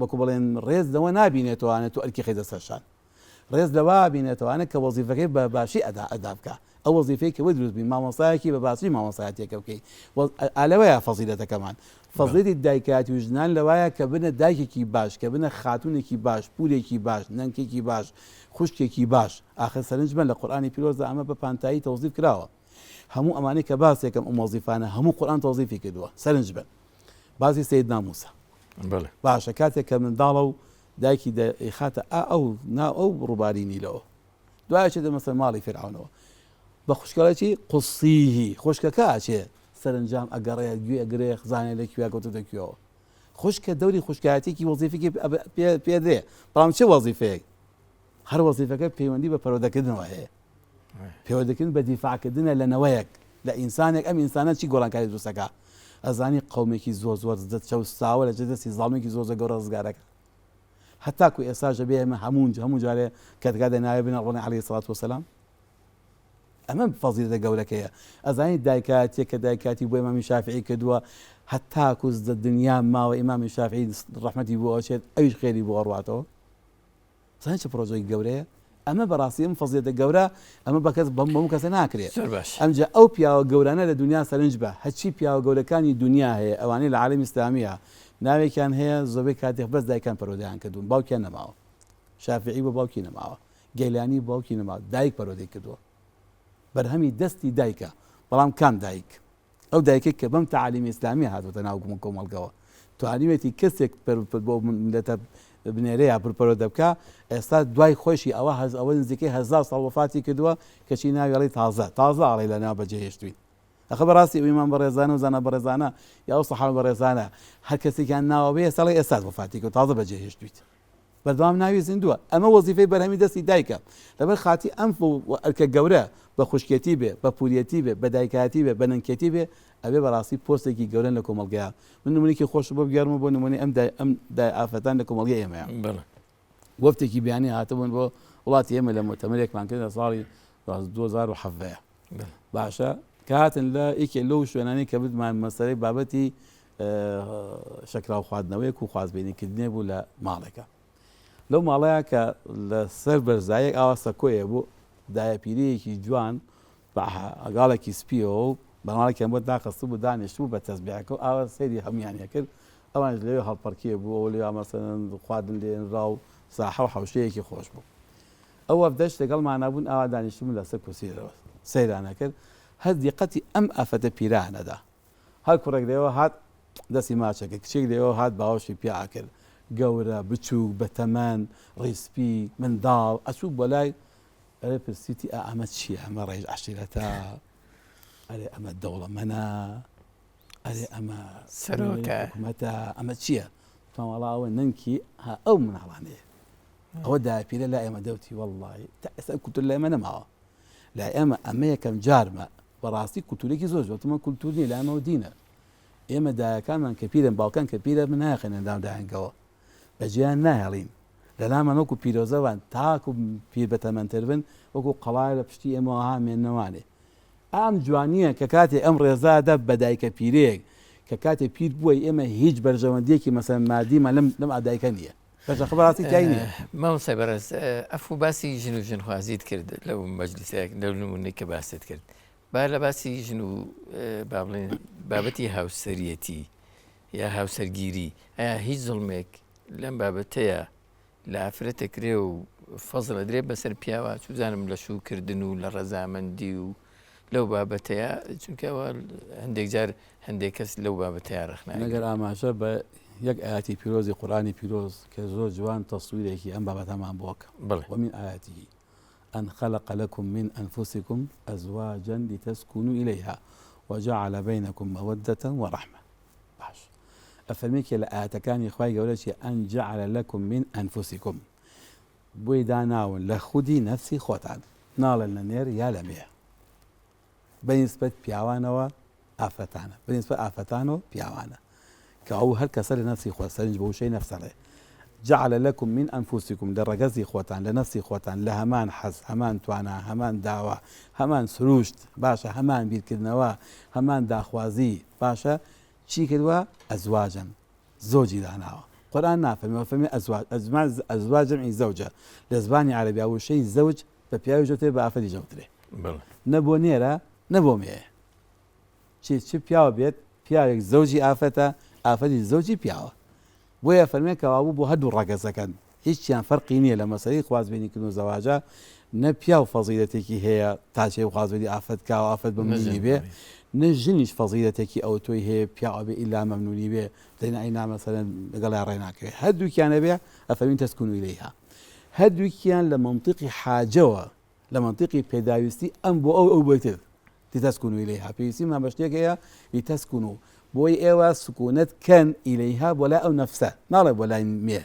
وەکو بڵێن ڕێز لەوە نابینێتەوانێت تۆ ئەرکی خەیتە سەر شان ڕێز لەوە بینێتەوانە کە وەزیفەکەی بە باشی ئەدا ئەدا بکا ئەو وەزیفەی کە بۆی دروست بووی مامۆستایەکی بە باشی مامۆستایەتیەکە بکەی ئالەوەیە فەزیلەتەکەمان فەزیلەتی دایکایەتی و ژنان لەوایە کە بنە دایکێکی باش کە بنە خاتونێکی باش پورێکی باش نەنکێکی باش خوشکێکی باش ئاخر سەرنج بەن لە قورئانی پیرۆزدا ئەمە بە پانتایی تەوزیف کراوە هەموو ئەمانەی کە باسێکم ئەم وەزیفانە هەموو قورئان تەوزیفی کردووە سەرنج بەن باسی سەیدنا موسا باشە کاتێک کە منداڵە و دایکی دەیخاتە ئا ئەو ناو ئەو ڕووباری نیلەوە دوای ئەچێتە مەسەر ماڵی فیرعەونەوە بە خوشکەڵێ چی قوسیهی خوشکەکە ئەچێ سەرنجام ئەگەڕێ گوێ ئەگرێ خزانێ لە کوێ کەوتۆتە کوێوە خوشکە دەوری خوشکایەتێکی وەزیفێکی پێدرێ بەڵام چه وەزیفەیەک هەر وەزیفەکە پەیوەندی بە پەروەردەکردنەوە هەیە پەیوەندیکردن بە دیفاعکردنە لە نەوەیەک لە ئینسانێک ئەم ئینسانە چی گۆڕانکاری دروستەکە ئەزانی قەومێکی زۆر زۆر چەوساوە لە دەستی زاڵمێکی زۆر زۆر گەورە ڕزگارەکە هەتاکو ئێستاش دەبێ ئێمە هەموو هەموو جارێ کە تکا دەناوێ بنە ڕۆنی عەلەیهی سڵات وسلام ئەمە فەزیلەتە گەورەکەیە ئەزانی دایکایەتیە کە دایکاتی بۆ ئیمامی شافعی کردووە هەتاکو دنیا ماوە ئیمامی شافعی ڕەحمەتی بۆ ئەچێت ئەویش خێری بۆ ئەڕواتەوە زانی چ پرۆژەیەکی گەورەیە ئەمە بەڕاستی ئەم فەزیلەتە گەورە ئەمە بە کەس بەم بەم کەسە ناکرێ زۆر باش ئەمجا ئەو پیاوە گەورانە لە دنیا سەرنج بە هەرچی پیاوە گەورەکانی دنیا هەیە ئەوانەی لە عالەمی ئیسلامیە ناوێکیان هەیە زۆربەی کاتێک بەس دایکان پەروەردەیان کردوون باوکیان نەماوە شافعی بۆ باوکی نەماوە گەیلانی باوکی نەماوە دایک پەروەردەی کردووە بەرهەمی دەستی دایکە بەڵام کام دایک ئەو دایکەی کە بەم تەعالیمی ئیسلامیە هاتۆتە ناو کۆمەڵگەوە توانیوێتی کەسێک بۆ ملەتە بنێرێ یا پرپەرۆدە بکا ئێستا دوای خۆشی ئەوە هەز ئەوە نزیکەی هزار ساڵ وەفاتی کردووە کەچی ناوی ئەڵێی تازە تازە ئەڵێی لە ناو بەجێ هێشتوین ئەخە بەڕاستی ئەو ئیمام بەڕێزانە و زانا بەڕێزانە یا ئەو سەحابە بەڕێزانە هەر کەسێکیان ناوە بێ ئێستا ئەڵێ ئێستا وەفاتی کرد تازە بەجێ هێشتویت بەردەوام ناوی زیندووە ئەمە وەزیفەی بەرهەمی دەستی دایکە لەبەر خاتی ئەم ئەرکە گەورە بە خوشکێتی بێ بە پوریەتی بێ بە دایکایەتی بێ بە نەنکێتی بێ ئەبێ بەڕاستی پۆستێکی گەورەن لە کۆمەڵگەیا من نمونێکی خۆش بۆ بگێڕمەوە بۆ نمونەی ئەم دای ئەم دای ئافرەتان لە کۆمەڵگەی ئێمەیە بەڵێ. وەفتێکی بیانی هاتبوون بۆ وڵاتی ئێمە لە موتەمەرێکمان کرد لە ساڵی 2017 باشە کە هاتن لە یەکێ لەو شوێنانەی کە بتمان مەسەلەی بابەتی شەکراو خواردنەوەیەک و خوازبێنیکردنێ بوو لە ماڵێکە لەو ماڵەیە کە لە سەر بەرزایەک ئاوا سەکۆیە بوو دایە پیرەیەکی جوان بە ئەگاڵێکی سپیەوە و بەناڵێکیان بۆ داخستبوو دانیشتبوو بە تەزبیعەکە و ئاوا سەیری هەموویانی کرد ئەوانیش لەوێ هەڵپەڕکێ بوو ئەو لەوێ مەسەلەن خواردن لێنرا و ساحە و حەوشەیەکی خۆش بوو ئەو وەفدەش لەگەڵمانا بوون ئاوا دانیشتبوون لەسەر کورسی سەیران ئەکرد هەر دیقەتی ئەم ئافرەتە پیرە ئەدا هەر کوڕێک لێوە هات دەستی ماچ ئەکرد کچێک لێوە هات باوەشی پیا ئەکرد گەورە بچووک بەتەمەن ڕیسپی منداڵ ئەچوو بۆ لای ئەرێ پرسیتی ئا ئەمە چییە ئەمە ڕەئیس عەشیرەتە ئەرێ ئەمە دەوڵەمەنە ئەرێ ئەمە سەرۆکە حکومەتە ئەمە چییە تاواڵا ئەوە نەنکی ها ئەو مناڵانەیە ئەوە داپیرە لای ئێمە دەوتی وەڵڵاهی تا ئێستا کولتور لای ئێمە نەماوە لای ئێمە ئەمە یەکەم جارمە بەڕاستی کولتورێکی زۆر زۆر تمە کولتور نیە لای ئێمەوە دینە ئێمە دایەکانمان کە پیرن باوکان کە پیرە من نایخەنە ناو دایەنگەوە بەجێیان ناهێڵین. لەلامان وەکو پیرۆزە وان تاکو پیر بەتەمەنتر بن وەکو قەڵایە لە پشتی ئێمەوە ها مێنەوانێ ئەم جوانیە کە کاتێ ئەم ڕێزا دە بە دایکە پیرەیەک کە کاتێ پیر بووە ئێمە هیچ بەرژەوەندیەکی مەسەلەن مادیمان لەم لەم دایکە نییە بەشە خبراتی تای نییە. مامۆستای بەڕێز ئەفو باسی ژن و ژنخوازیت کرد لەو مەجلیسەیەک لەو نمونەی کە باست کرد با لە باسی ژن و با بڵێن بابەتی هاوسەریەتی یا هاوسەرگیری ئایا هیچ زوڵمێک لەم بابەتەیە لە ئافرەت دەکرێ و فەزڵ ئەدرێ بەسەر پیاوە چوزانم لە شووکردن و لە ڕەزامەندی و لەو بابەتەیە چونکە ئەوە هەندێک جار هەندێک کەس لەو بابەتەیە ڕەخنە ئەگەر ئاماژە بە یەک ئاەتی پیرۆزی قورآانی پیرۆز کە زۆر جوان تەسویرێکی ئەم بابەتەمان بۆکە بڵێ ومن آیاته أن خلق لكم من أنفسكم أزواجا لتسكنوا إليها وجعل بينكم مودة ورحمة باش ئەفەرمێ کێ لە ئایەتەکانی خوای گەورە چیە ان جعل لکم من انفسکم بۆی داناون لە خودی نەفسی خۆتان ناڵێن لە نێر یا لە مێ بە نیسبەت پیاوانەوە ئافرەتانە بە نیسبەت ئافرەتانەوە پیاوانە کە ئەو هەر کەسە لە نەفسی خۆ سەرنج بە وشەی نەفسە ڕێ جعل لکم من انفسکم لە ڕەگەزی خۆتان لە نەفسی خۆتان لە هەمان حەز هەمان توانا هەمان داوا هەمان سروشت باشە هەمان بیرکردنەوە هەمان داخوازی باشە چی کردوە ئەزواجن زۆجی داناوە قورئان نافەرمێ فەرمێ ئەزواج ئەزواج ئەزواج جەمعی زەوجە لە زبانی عەرەبیا وشەی زەوج بە پیاویش دەوترێ بە ئافرەتیش دەوترێ بەڵێ. نە بۆ نێرە نە بۆ مێیە چی چ پیاو بێت پیاوێک زەوجی ئافرەتە ئافرەتیش زەوجی پیاوە بۆیە فەرمێ کەوابوو بۆ هەردوو ڕەگەزەکەن هیچیان فەرقی نیە لە مەسەلەی خوازبێنی کردن و زەواجا نە پیاو فەزیلەتێکی هەیە تا چێ خوازبێنی ئافرەت کا و ئافرەت مەمنونی بێ نە ژنیش فەزیلەتێکی ئەوتۆی هەیە پیاو ئەبێ ئیلا مەمنونی بێ دەینا ئینا مەسەلەن لەگەڵیا ڕێ ناکەوێ هەردووکیان ئەبێ ئەفەرمین تەسکونو ئیلەیها هەردووکیان لە مەنتیقی حاجەوە لە مەنتیقی پێداویستی ئەم بۆ ئەو ئەو بۆی تر لتسکنوا الیها پێویستیمان بە شتێک هەیە لتسکنوا بۆی ئێوە سکونەت کەن الیها بۆ لای ئەو نەفسە ناڵێ بۆ لای مێ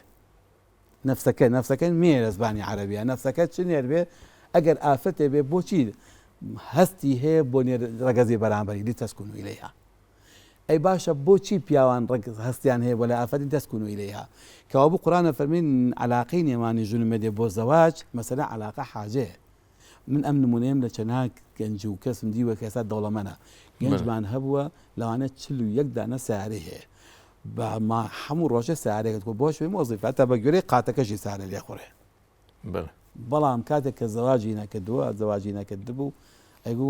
نەفسەکە نەفسەکە مێ لە زبانی عەرەبیە نەفسەکە چ نێر بێ ئەگەر ئافرەتێ بێ بۆچی هەستی هەیە بۆ نێر ڕەگەزی بەرامبەری لتسکنوا الیها ئەی باشە بۆچی پیاوان ڕەگ هەستیان هەیە بۆ لای ئافرەتی تسکنوا الیها کەوابوو قورئان ئەفەرمێ عەلاقەی نێوانی ژن و مێردێ بۆ زەواج مەسەلە عەلاقە حاجەیە من ئەم نمونەیەم لە چەندها گەنج و کەسم دیوە کە ئێستا دەوڵەمەنە گەنجمان هەبووە لەوانە 41 دانە سیارەی هەیە بە ما هەموو ڕۆژێ سیارێکت کو بۆش بێ مۆزیفە تا بە گوێرەی قاتەکەشی سارە لێخوڕێ بەڵام کاتێک کە زەواجی نەکردووە زەواجی نەکردبوو ئەیگو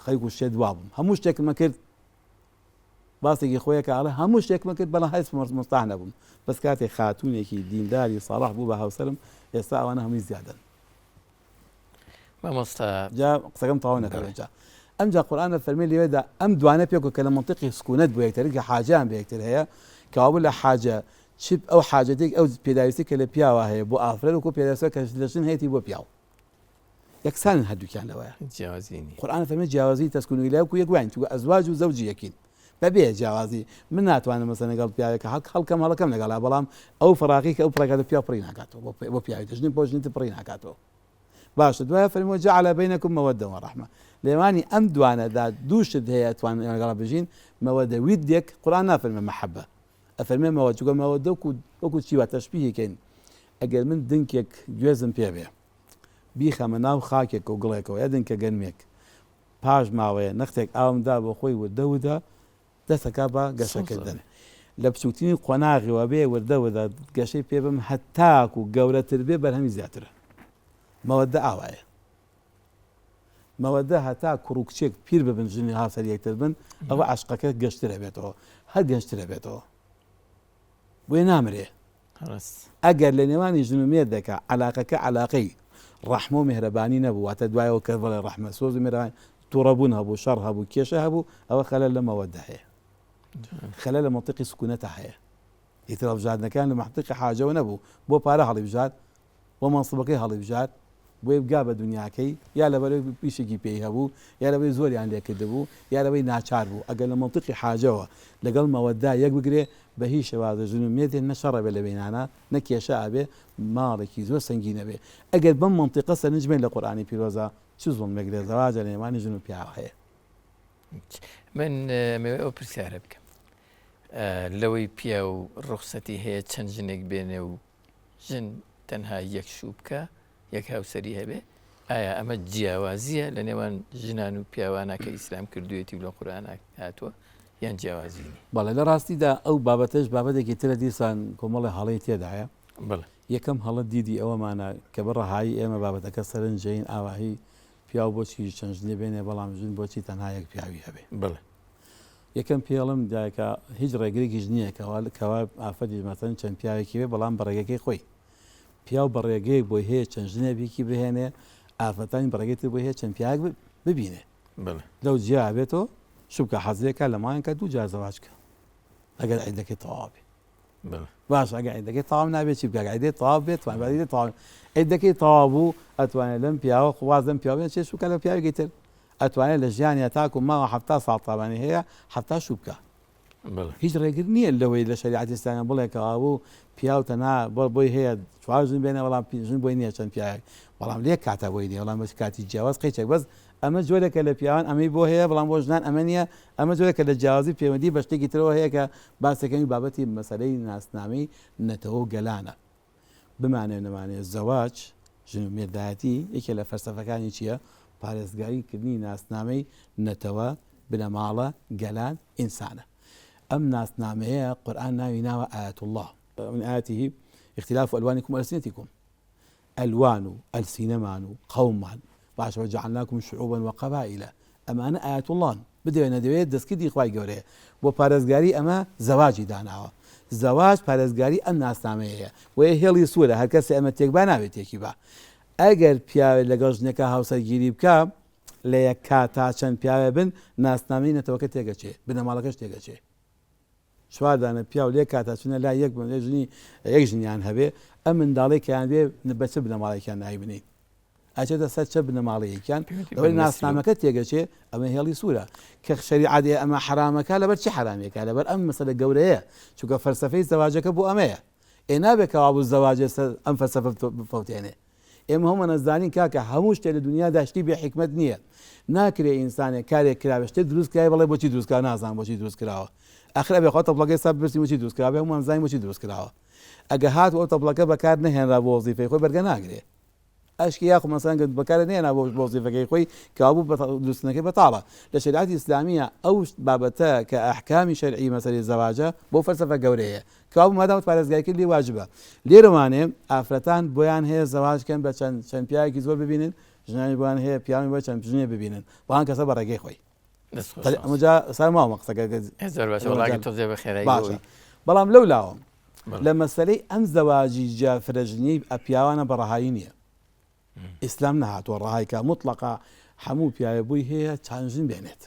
خەریک و شێت وابووم هەموو شتێکمە کرد باسێکی خۆیە کە ئەڵێ هەموو شتێکمە کرد بەڵام هەست مستاح نەبووم بەس کاتێک خاتونێکی دینداری ساڵح بوو بە هاوسەرم ئێستا ئەوانە هەمووی زیادن مامۆستا جا قسەکەم تەواو نەکردم جا ئەمجا قورئان فەرمی لێوێدا ئەم دوانە پێکەوە کە لە مەنتیقی سکونەت بۆ یەکتر کە حاجیان بە یەکتر هەیە کەوابوو لە حاجە چ ئەو حاجەتێک ئەو پێداویستی کە لە پیاوە هەیە بۆ ئافرەت وەکو پێداویستە کە لە ژن هەیەی بۆ پیاو یەکسانن هەردووکیان لەوەیە جیاوازی نییە قورئان فەرمی جیاوازی تەسکون و ئیلای وەکو یەک واین چونکە ئەزواج و زەوجی یەکین بەبێ جیاوازی من ناتوانم مەسەلەن لەگەڵ پیاوێک هەڵ هەڵکەم هەڵەکەم لەگەڵا بەڵام ئەو فەراقی کە ئەو پڕەکاتە پیاو پڕی ناکاتەوە بۆ پیاوی ژنی بۆ ژنی پڕی ناکاتەوە باشە دوای فەرمووە جعل بینکم مودە و رحمە لێوانی ئەم دوانەدا دوو شت هەیە توان لەگەڵ بژین مەوەدە ویدێک قورئان نافەرمێ مەحەبە ئەفەرمێ مەوە چونکە مەوەدە وەکو وەکو چی وا تەشبیهی کەین ئەگەر من دنکێک گوێزم پێ بێ بیخەمە ناو خاکێک و گڵێکەوە یا دنکە گەنمێک پاش ماوەیە نەختێک ئاوم دا بۆ خۆی وردە وردە دەست ئەکا بە گەشەکردن لە بچووکترین قۆناغیوە بێ وردە وردە گەشەی پێ بم هەتاکو گەورەتر بێ بەرهەمی زیاترە مەوەدە ئاوایە مەوەدە هەتا کوڕ و کچێک پیر ببن ژنی هاوسەر یەکتر بن ئەوە عەشقەکە گەشترە بێتەوە هەر گەشترە بێتەوە بۆیە نامرێ ئەگەر لە نێوانی ژن و مێردێکا عەلاقەکە عەلاقەی ڕەحمە و مێهرەبانی نەبوو واتە دوایەوە کە بڵێ ڕەحمە سۆز و مێهرەبانی توڕەبوون هەبوو شەڕ هەبوو کێشە هەبوو ئەوە خەلەل لە مەوەدە هەیە خەلەل لە مەنتیقی سکونەتە هەیە ئیتر هەڵبژاردنەکان لە مەنتیقی حاجەوە نەبوو بۆ پارە هەڵیبژارد بۆ مەنسبەکەی هەڵیبژارد بۆیە بگا بە دونیاکەی یا لەبەرئەوەی ئیشێکی پێی هەبوو یا لەبەرئەوەی زۆریان لێ کردبوو یا لەبەرئەوەی ناچار بوو ئەگەر لە مەنتیقی حاجەوە لەگەڵ مەوەدە یەک بگرێ بە هیچ شێوازێ ژن و مێردێ نە شەڕ ئەبێ لە بەینانا نە کێشە ئەبێ ماڵێکی زۆر سەنگین ئەبێ ئەگەر بەم مەنتیقە سەرنج بەین لە قورئانی پیرۆزا چ زوڵمێک لە زەواجا لە نێوانی ژن و پیاو هەیە. من ئەمەوێ ئەو پرسیارە بکەم لەوەی پیاو ڕوخسەتی هەیە چەند ژنێک بێنێ و ژن تەنها یەک شوو بکا، یەک هاوسەری هەبێ، ئایا ئەمە جیاوازییە لە نێوان ژنان و پیاوانا کە ئیسلام کردوویەتی و لە قورئانا هاتووە یان جیاوازی نییە؟ بەڵێ لە ڕاستیدا ئەو بابەتەش بابەتێکی ترە دیسان کۆمەڵێ هەڵەی تێدایە. بەڵێ. یەکەم هەڵە دیدی ئەوەمانە کە بە ڕەهایی ئێمە بابەتەکە سەرنجەین ئاواهی پیاو بۆچی چەند ژنێ بێنێ بەڵام ژن بۆچی تەنها یەک پیاوی هەبێ. بەڵێ. یەکەم پێڵم دایکە هیچ ڕێگرێکیش نییە کەوا کەوا ئافرەتیش مەسەلەن چەند پیاوێکی بێ بەڵام بە ڕێگەکەی خۆی. پیاو بە ڕێگەیەک بۆی هەیە چەند ژنێکی بهێنێ، ئافرەتانی بە ڕێگەی تر بۆی هەیە چەند پیاوێک ببینێ. لەو جیا ئەبێتەوە شوو بکا حەز لێ کا لە مانگێکا دوو جار زەواج کە ئەگەر عیدەکەی تەواو بێ. باش ئەگەر عیدەکەی تەواو نابێ چی بکا؟ ئەگەر عیدەی تەواو بێت توانێ با عیدەی تەواو عیدەکەی تەواو بوو ئەتوانێ لەم پیاوە واز لەم پیاوە بێنێ چێ شوو بکا لە پیاوێکی تر. ئەتوانێ لە ژیانیا تاکوو ماوە 70 ساڵ تاوانی هەیە 70 شوو بکا. هیچ ڕێگر نییە لەوەی لە شەریعەتی ئیسلامیان بڵێ کەوابوو پیاو تەنها بۆی هەیە چوار ژن بێنێ بەڵام ژن بۆی نییە چەند پیاوێک بەڵام لە یەک کاتا بۆی نییە بەڵام بە کاتی جیاواز قەیچێک بەس ئەمە جۆرێکە لە پیاوان ئەمەی بۆ هەیە بەڵام بۆ ژنان ئەمە نییە ئەمە جۆرێکە لە جیاوازی پەیوەندی بە شتێکی ترەوە هەیە کە باسەکەمی بابەتی مەسەلەی ناسنامەی نەتەوە و گەلانە. بمانەوێ نەمانەوێ زەواج، ژن و مێردایەتی، یەکێ لە فەلسەفەکانی چییە؟ پارێزگاری کردنی ناسنامەی نەتەوە، بنەماڵە، گەلان، ئینسانە. ئەم ناسنامەیە قورئان ناوی ناوە آیات اللە. من آیاته اختلاف الوانکم و السنتکم. ئەلوان و ئەلسینەمان و قەوممان باشە وجعلناکم شعوبا وقبائل ئەمانە ئایەتوڵڵان بدەوێ نەدەوێ دەستکردی خوای گەورەیە بۆ پارێزگاری ئەمە زەواجی داناوە زەواج پارێزگاری ئەم ناسنامەیەیە بۆیە هێڵی سوورە هەر کەسێ ئەمە تێکبا نابێ تێکی با ئەگەر پیاوێ لەگەڵ ژنێکا هاوسەرگیری بکا لە یەک کاتا چەند پیاوێ بن ناسنامەی نەتەوەکە تێگەچێ بنەماڵەکەش تێگەچێ. چوار دانە پیاو لەیەک کاتا چونە لای یەک بن ژنی یەک ژنیان هەبێ ئەم منداڵەی کەیان بێ بە چ بنەماڵێکیان ناوی بنین ئەچێتە سەر چە بنەماڵەیەکیان لەوەی ناسنامەکە تێگەچێ ئەمە هێڵی سوورە کە شەریعەت ئەمە حرامەکە لەبەر چی حرامێکە لەبەر ئەم مەسەلە گەورەیە چونکە فەلسەفەی زەواجەکە بۆ ئەمەیە ئێ نابێ کەوابوو زەواجێ سەر ئەم فەلسەفە بفەوتێنێ ئێمە هەموومان ئەزانین کاکە هەموو شتێ لە دنیادا شتی بێ حیکمەت نییە ناکرێ ئینسانێک کارێک کراوێ شتێک دروست کراوێ بڵێ بۆچی دروست کراوە نازانم بۆچی دروست کراوە ئەخر ئەبێ خۆ تەپڵەکەی سا بپرسین بۆچی دروست کراوە هەموومان زانین بۆچی دروست کراوە ئەگە هات ئەو تەپڵەکە بەکار نەهێنرا بۆ وەزیفەی خۆی بەرگە ناگرێ ئەشکی یاخو مەسەلەن گەر بەکارت نەهێنا بۆ وەزیفەکەی خۆی کەوابوو دروستکردنەکەی بەتاڵە لە شەریعەتی ئیسلامیە ئەو بابەتە کە ئەحکامی شەرعی مەسەلەی زەواجە بۆ فەلسەفە گەورەیە کەوابوو مادام پارێزگاری کرد لێی واجبە. لێرەوانێ ئافرەتان بۆیان هەیە زەواج کەن بە چەند چەند پیاوێکی زۆر ببینن، ژنانیش بۆیان هەیە پیاوانی بۆ چەند ژنێ ببینن، بەڵام کەسە بە ڕێگەی خۆی. دەست خۆش ئەمە جا سار ماوە قسەکە زۆر باشە وەڵا ئەگەر تۆزێ بە خێرایی باشە بەڵام لەو لاوە لە مەسەلەی ئەم زەواجی جیا فرەژنیی پیاوانە بە ڕەهایی نییە. ئیسلام نەهاتووە ڕەهای کا موتڵەقا هەموو پیاوێ بۆی هەیە چەند ژن بێنێت.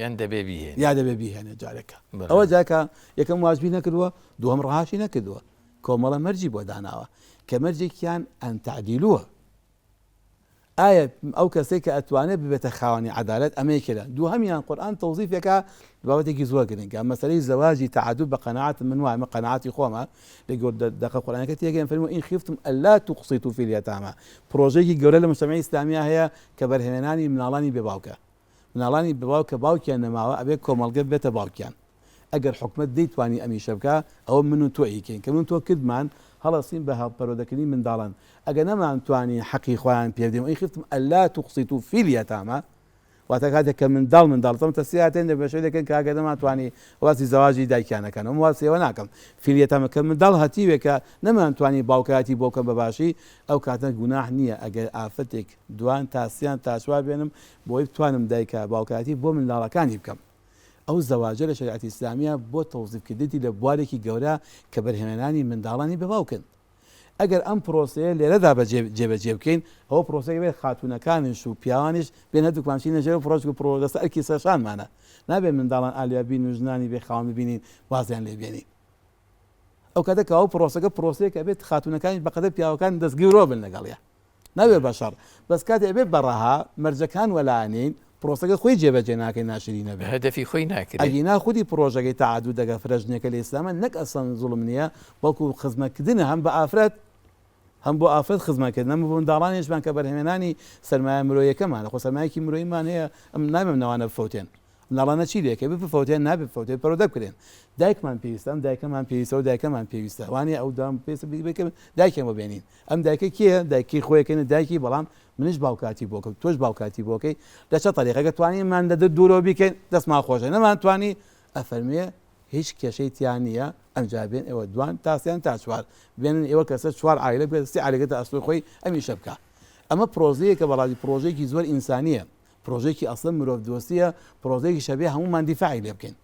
یان دەبێ بیهێنێ. یا دەبێ بیهێنێت جارێکە. ئەوە جاکە یەکەم واجبی نەکردووە دووەم ڕەهاشی نەکردووە کۆمەڵە مەرجی بۆ داناوە کە مەرجێکیان ئەن تەعدیلووە ئایا ئەو کەسێک کە ئەتوانێت ببێتە خاوەنی عەدالەت ئەمە یەکێ لە دووهەمیان قورئان تەوزیفێکە بابەتێکی زۆر گرنگە مەسەلەی زەواجی تەعەدود بە قەناعەت من وایە من قەناعەتی خۆمە لە گۆر دەقە قورئانەکە تێگەین فەرموو إن خفتم ألا تقسطوا في اليتامى پرۆژەیەکی گەورە لە مجتمعی ئیسلامییا هەیە کە بەرهەمێنانی مناڵانی بێ باوکە مناڵانی بێ باوک کە باوکیان نەماوە ئەبێ کۆمەڵگە ببێتە باوکیان ئەگەر حکومەت نەیتوانی ئەم ئیشە بکا ئەوە من و تۆ ئەیکەین کە من و تۆ کردمان هەڵەسین بە پەروەردەکردنی منداڵان ئەگەر نەمانتوانی حەقی خۆیان پێ بدەین وإن خفتم ألا تقسطوا في اليتامى واتە کاتێک کە منداڵ منداڵ تەم تەسیاتێن لە بەشێ دەکەن کە ئەگەر نەمانتوانی واسی زەواجی دایکیان نەکەن ئەم واسیەوە ناکەم في اليتامى کە منداڵ هەتیوێکە نەمانتوانی باوکایەتی بۆ بکەم بە باشی ئەو کاتە گوناح نییە ئەگەر ئافرەتێک دوان تا سیان تا چوار بێنم بۆی بتوانم دایکە باوکایەتی بۆ منداڵەکانی بکەم ئەو زەواجە لە شەریعەتی ئیسلامیە بۆ تەوزیف کردنی لە بوارێکی گەورە کە بەرهەمێنانی منداڵانی بێ باوکن ئەگەر ئەم پرۆسەیە لێرەدا بەجێ جێبەجێ بکەین ئەوە پرۆسەیەک بێت خاتوونەکانیش و پیاوانیش بێن هەردووکمان بچینە ژێر پرۆژک و پرۆ لەسەر ئەرکی سەرشانمانە نابێت منداڵان ئالیا بین و ژنانی بێ خاوەن ببینین وازیان لێ بێنین ئەو کاتە کە ئەو پرۆسەکە پرۆسەیەکە بێت خاتوونەکانیش بەقەدەر پیاوەکان دەستگیرۆ بن لەگەڵیا نابێت بە شەڕ بەس کاتێ ئەبێت بە ڕەها مەرجەکان وەلانێین پرۆسەکە خۆی جێبەجێ ناکەی ناشرینە بێت هەدەفی خۆی ناکرێ. ئەگینا خودی پرۆژەکەی تەعەدود ئەگەر فرەژنیەکە لە ئیسلاما نەک ئەسڵەن زوڵم نیە بەڵکو خزمەتکردنە هەم بە ئافرەت هەم بۆ ئافرەت خزمەتکردنە هەم بۆ منداڵانیشمان کە بەرهەمێنانی سەرمایە مرۆیەکەمانە خۆ سەرمایەکی مرۆییمان هەیە ئەم نابێ ئەم نەوانە بفەوتێن. مناڵانە چی لێکە بفەوتێن نابێ بفەوتێن پەروەردە بکرێن دایکمان پێویستە ئەم دایکەمان پێویستە و دایکەمان پێویستە وانە ئەو دام پێویستە بکەن دایکیان بۆ بێنین ئەم دایکە کێیە دایکی خۆیەکەنە دایکی بەڵام منیش باوکاتی بۆکەم تۆش باوکاتی بۆکەی لە چە تەریقەکە توانیمان لە دوورەوە بیکەین دەستمان خۆشە نەمان توانی ئەفەرموێ هیچ کێشەی تیا نییە ئەمجا بێن ئێوە دوان تا سیان تا چوار بێنن ئێوە کەسە چوار عایلە بێت سێ عایلەکەتە ئەستۆی خۆی ئەم ئیشە بکا ئەمە پرۆژەیەکە بەڕاستی پرۆژەیەکی زۆر ئینسانییە پرۆژەیەکی ئەسڵەن مرۆڤ دۆستیە پرۆژەیەکیشە بێ هەموومان دیفاعی لێ بکەین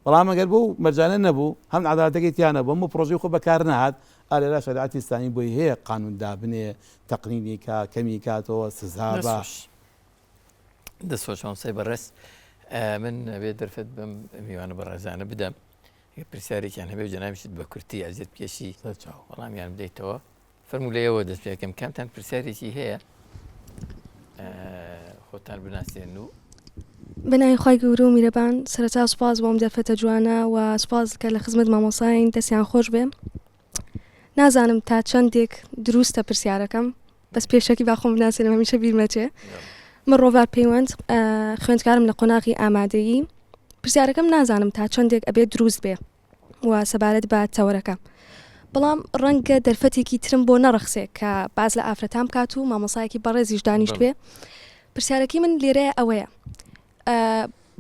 بەڵام ئەگەر بەو مەرجانە نەبوو هەم عەدالەتەکەی تیا نەبوو هەموو پرۆژەی خۆ بەکار نەهات ئالێرا شەریعەتی ئیسلامی بۆی هەیە قانون دابنێ تەقنینی کا کەمی کاتەوە سزا بە دەست خۆش مامۆستای بەڕێز من ئەبێ دەرفەت بەم میوانە بەڕێزانە بدەم پرسیارێکیان هەبێ جەنابیشت بە کورتی ئەزیەت بکێشی وەڵامیان بدەیتەوە فەرموو لە ئێوە دەست پێکەم کامتان پرسیارێکی هەیە خۆتان بناسێن و بە ناوی خوای گەورە و میرەبان سەرەتا سوپاس بۆ ئەم دەرفەتە جوانە و سوپاس کە لە خزمەت مامۆساین دەستیان خۆش بێ نازانم تا چەندێک دروستە پرسیارەکەم بەس پێشەکی با خۆم بناسێنم هەمیشە بیرمەچێ من ڕۆڤار پەیوەند خوێندکارم لە قۆناغی ئامادەیی پرسیارەکەم نازانم تا چەندێک ئەبێت دروست بێ و سەبارەت بە تەوەرەکە بەڵام ڕەنگە دەرفەتێکی ترم بۆ نەڕەخسێ کە باز لە ئافرەتان بکات و مامۆسایەکی بەڕێزیش دانیشت بێ پرسیارەکەی من لێرەیە ئەوەیە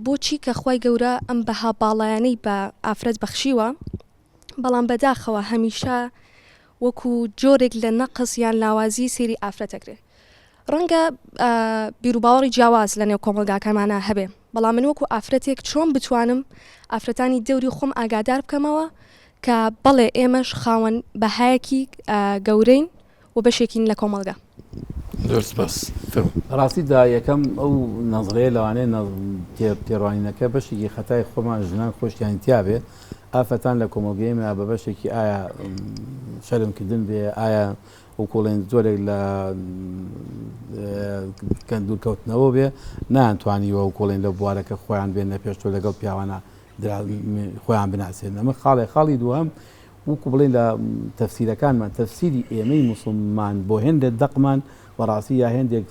بۆچی کە خوای گەورە ئەم بەها باڵایانەی بە ئافرەت بەخشیوە بەڵام بەداخەوە هەمیشە وەکو جۆرێک لە نەقس یان لاوازی سەیری ئافرەت ئەکرێ ڕەنگە بیروباوەڕی جیاواز لە نێو کۆمەڵگاکەمانا هەبێ بەڵام من وەکو ئافرەتێک چۆن بتوانم ئافرەتانی دەوری خۆم ئاگادار بکەمەوە کە بەڵێ ئێمەش خاوەن بەهایەکی گەورەین و بەشێکین لە کۆمەڵگا. زۆر سپاس. فەرموو. لە ڕاستیدا یەکەم ئەو نەزرەیە لەوانەیە تێڕوانینەکە بەشێکی خەتای خۆمان ژنان خۆشیان تیابێ ئافرەتان لە کۆمەڵگەی ئێمە بە بەشێکی ئایا شەرم کردن بێ ئایا وکوڵێن جۆرێک لە دوورکەوتنەوە بێ نەیانتوانیوە وکوڵێن لە بوارەکە خۆیان بێنە پێش تۆ لەگەڵ پیاوانە خۆیان بناسێنن ئەمە خاڵێ خاڵی دووەم وەکو بڵێین لە تەفسیرەکانمان تەفسیری ئێمەی موسڵمان بۆ هێندێک دەقمان بەڕاستی یا هێندێک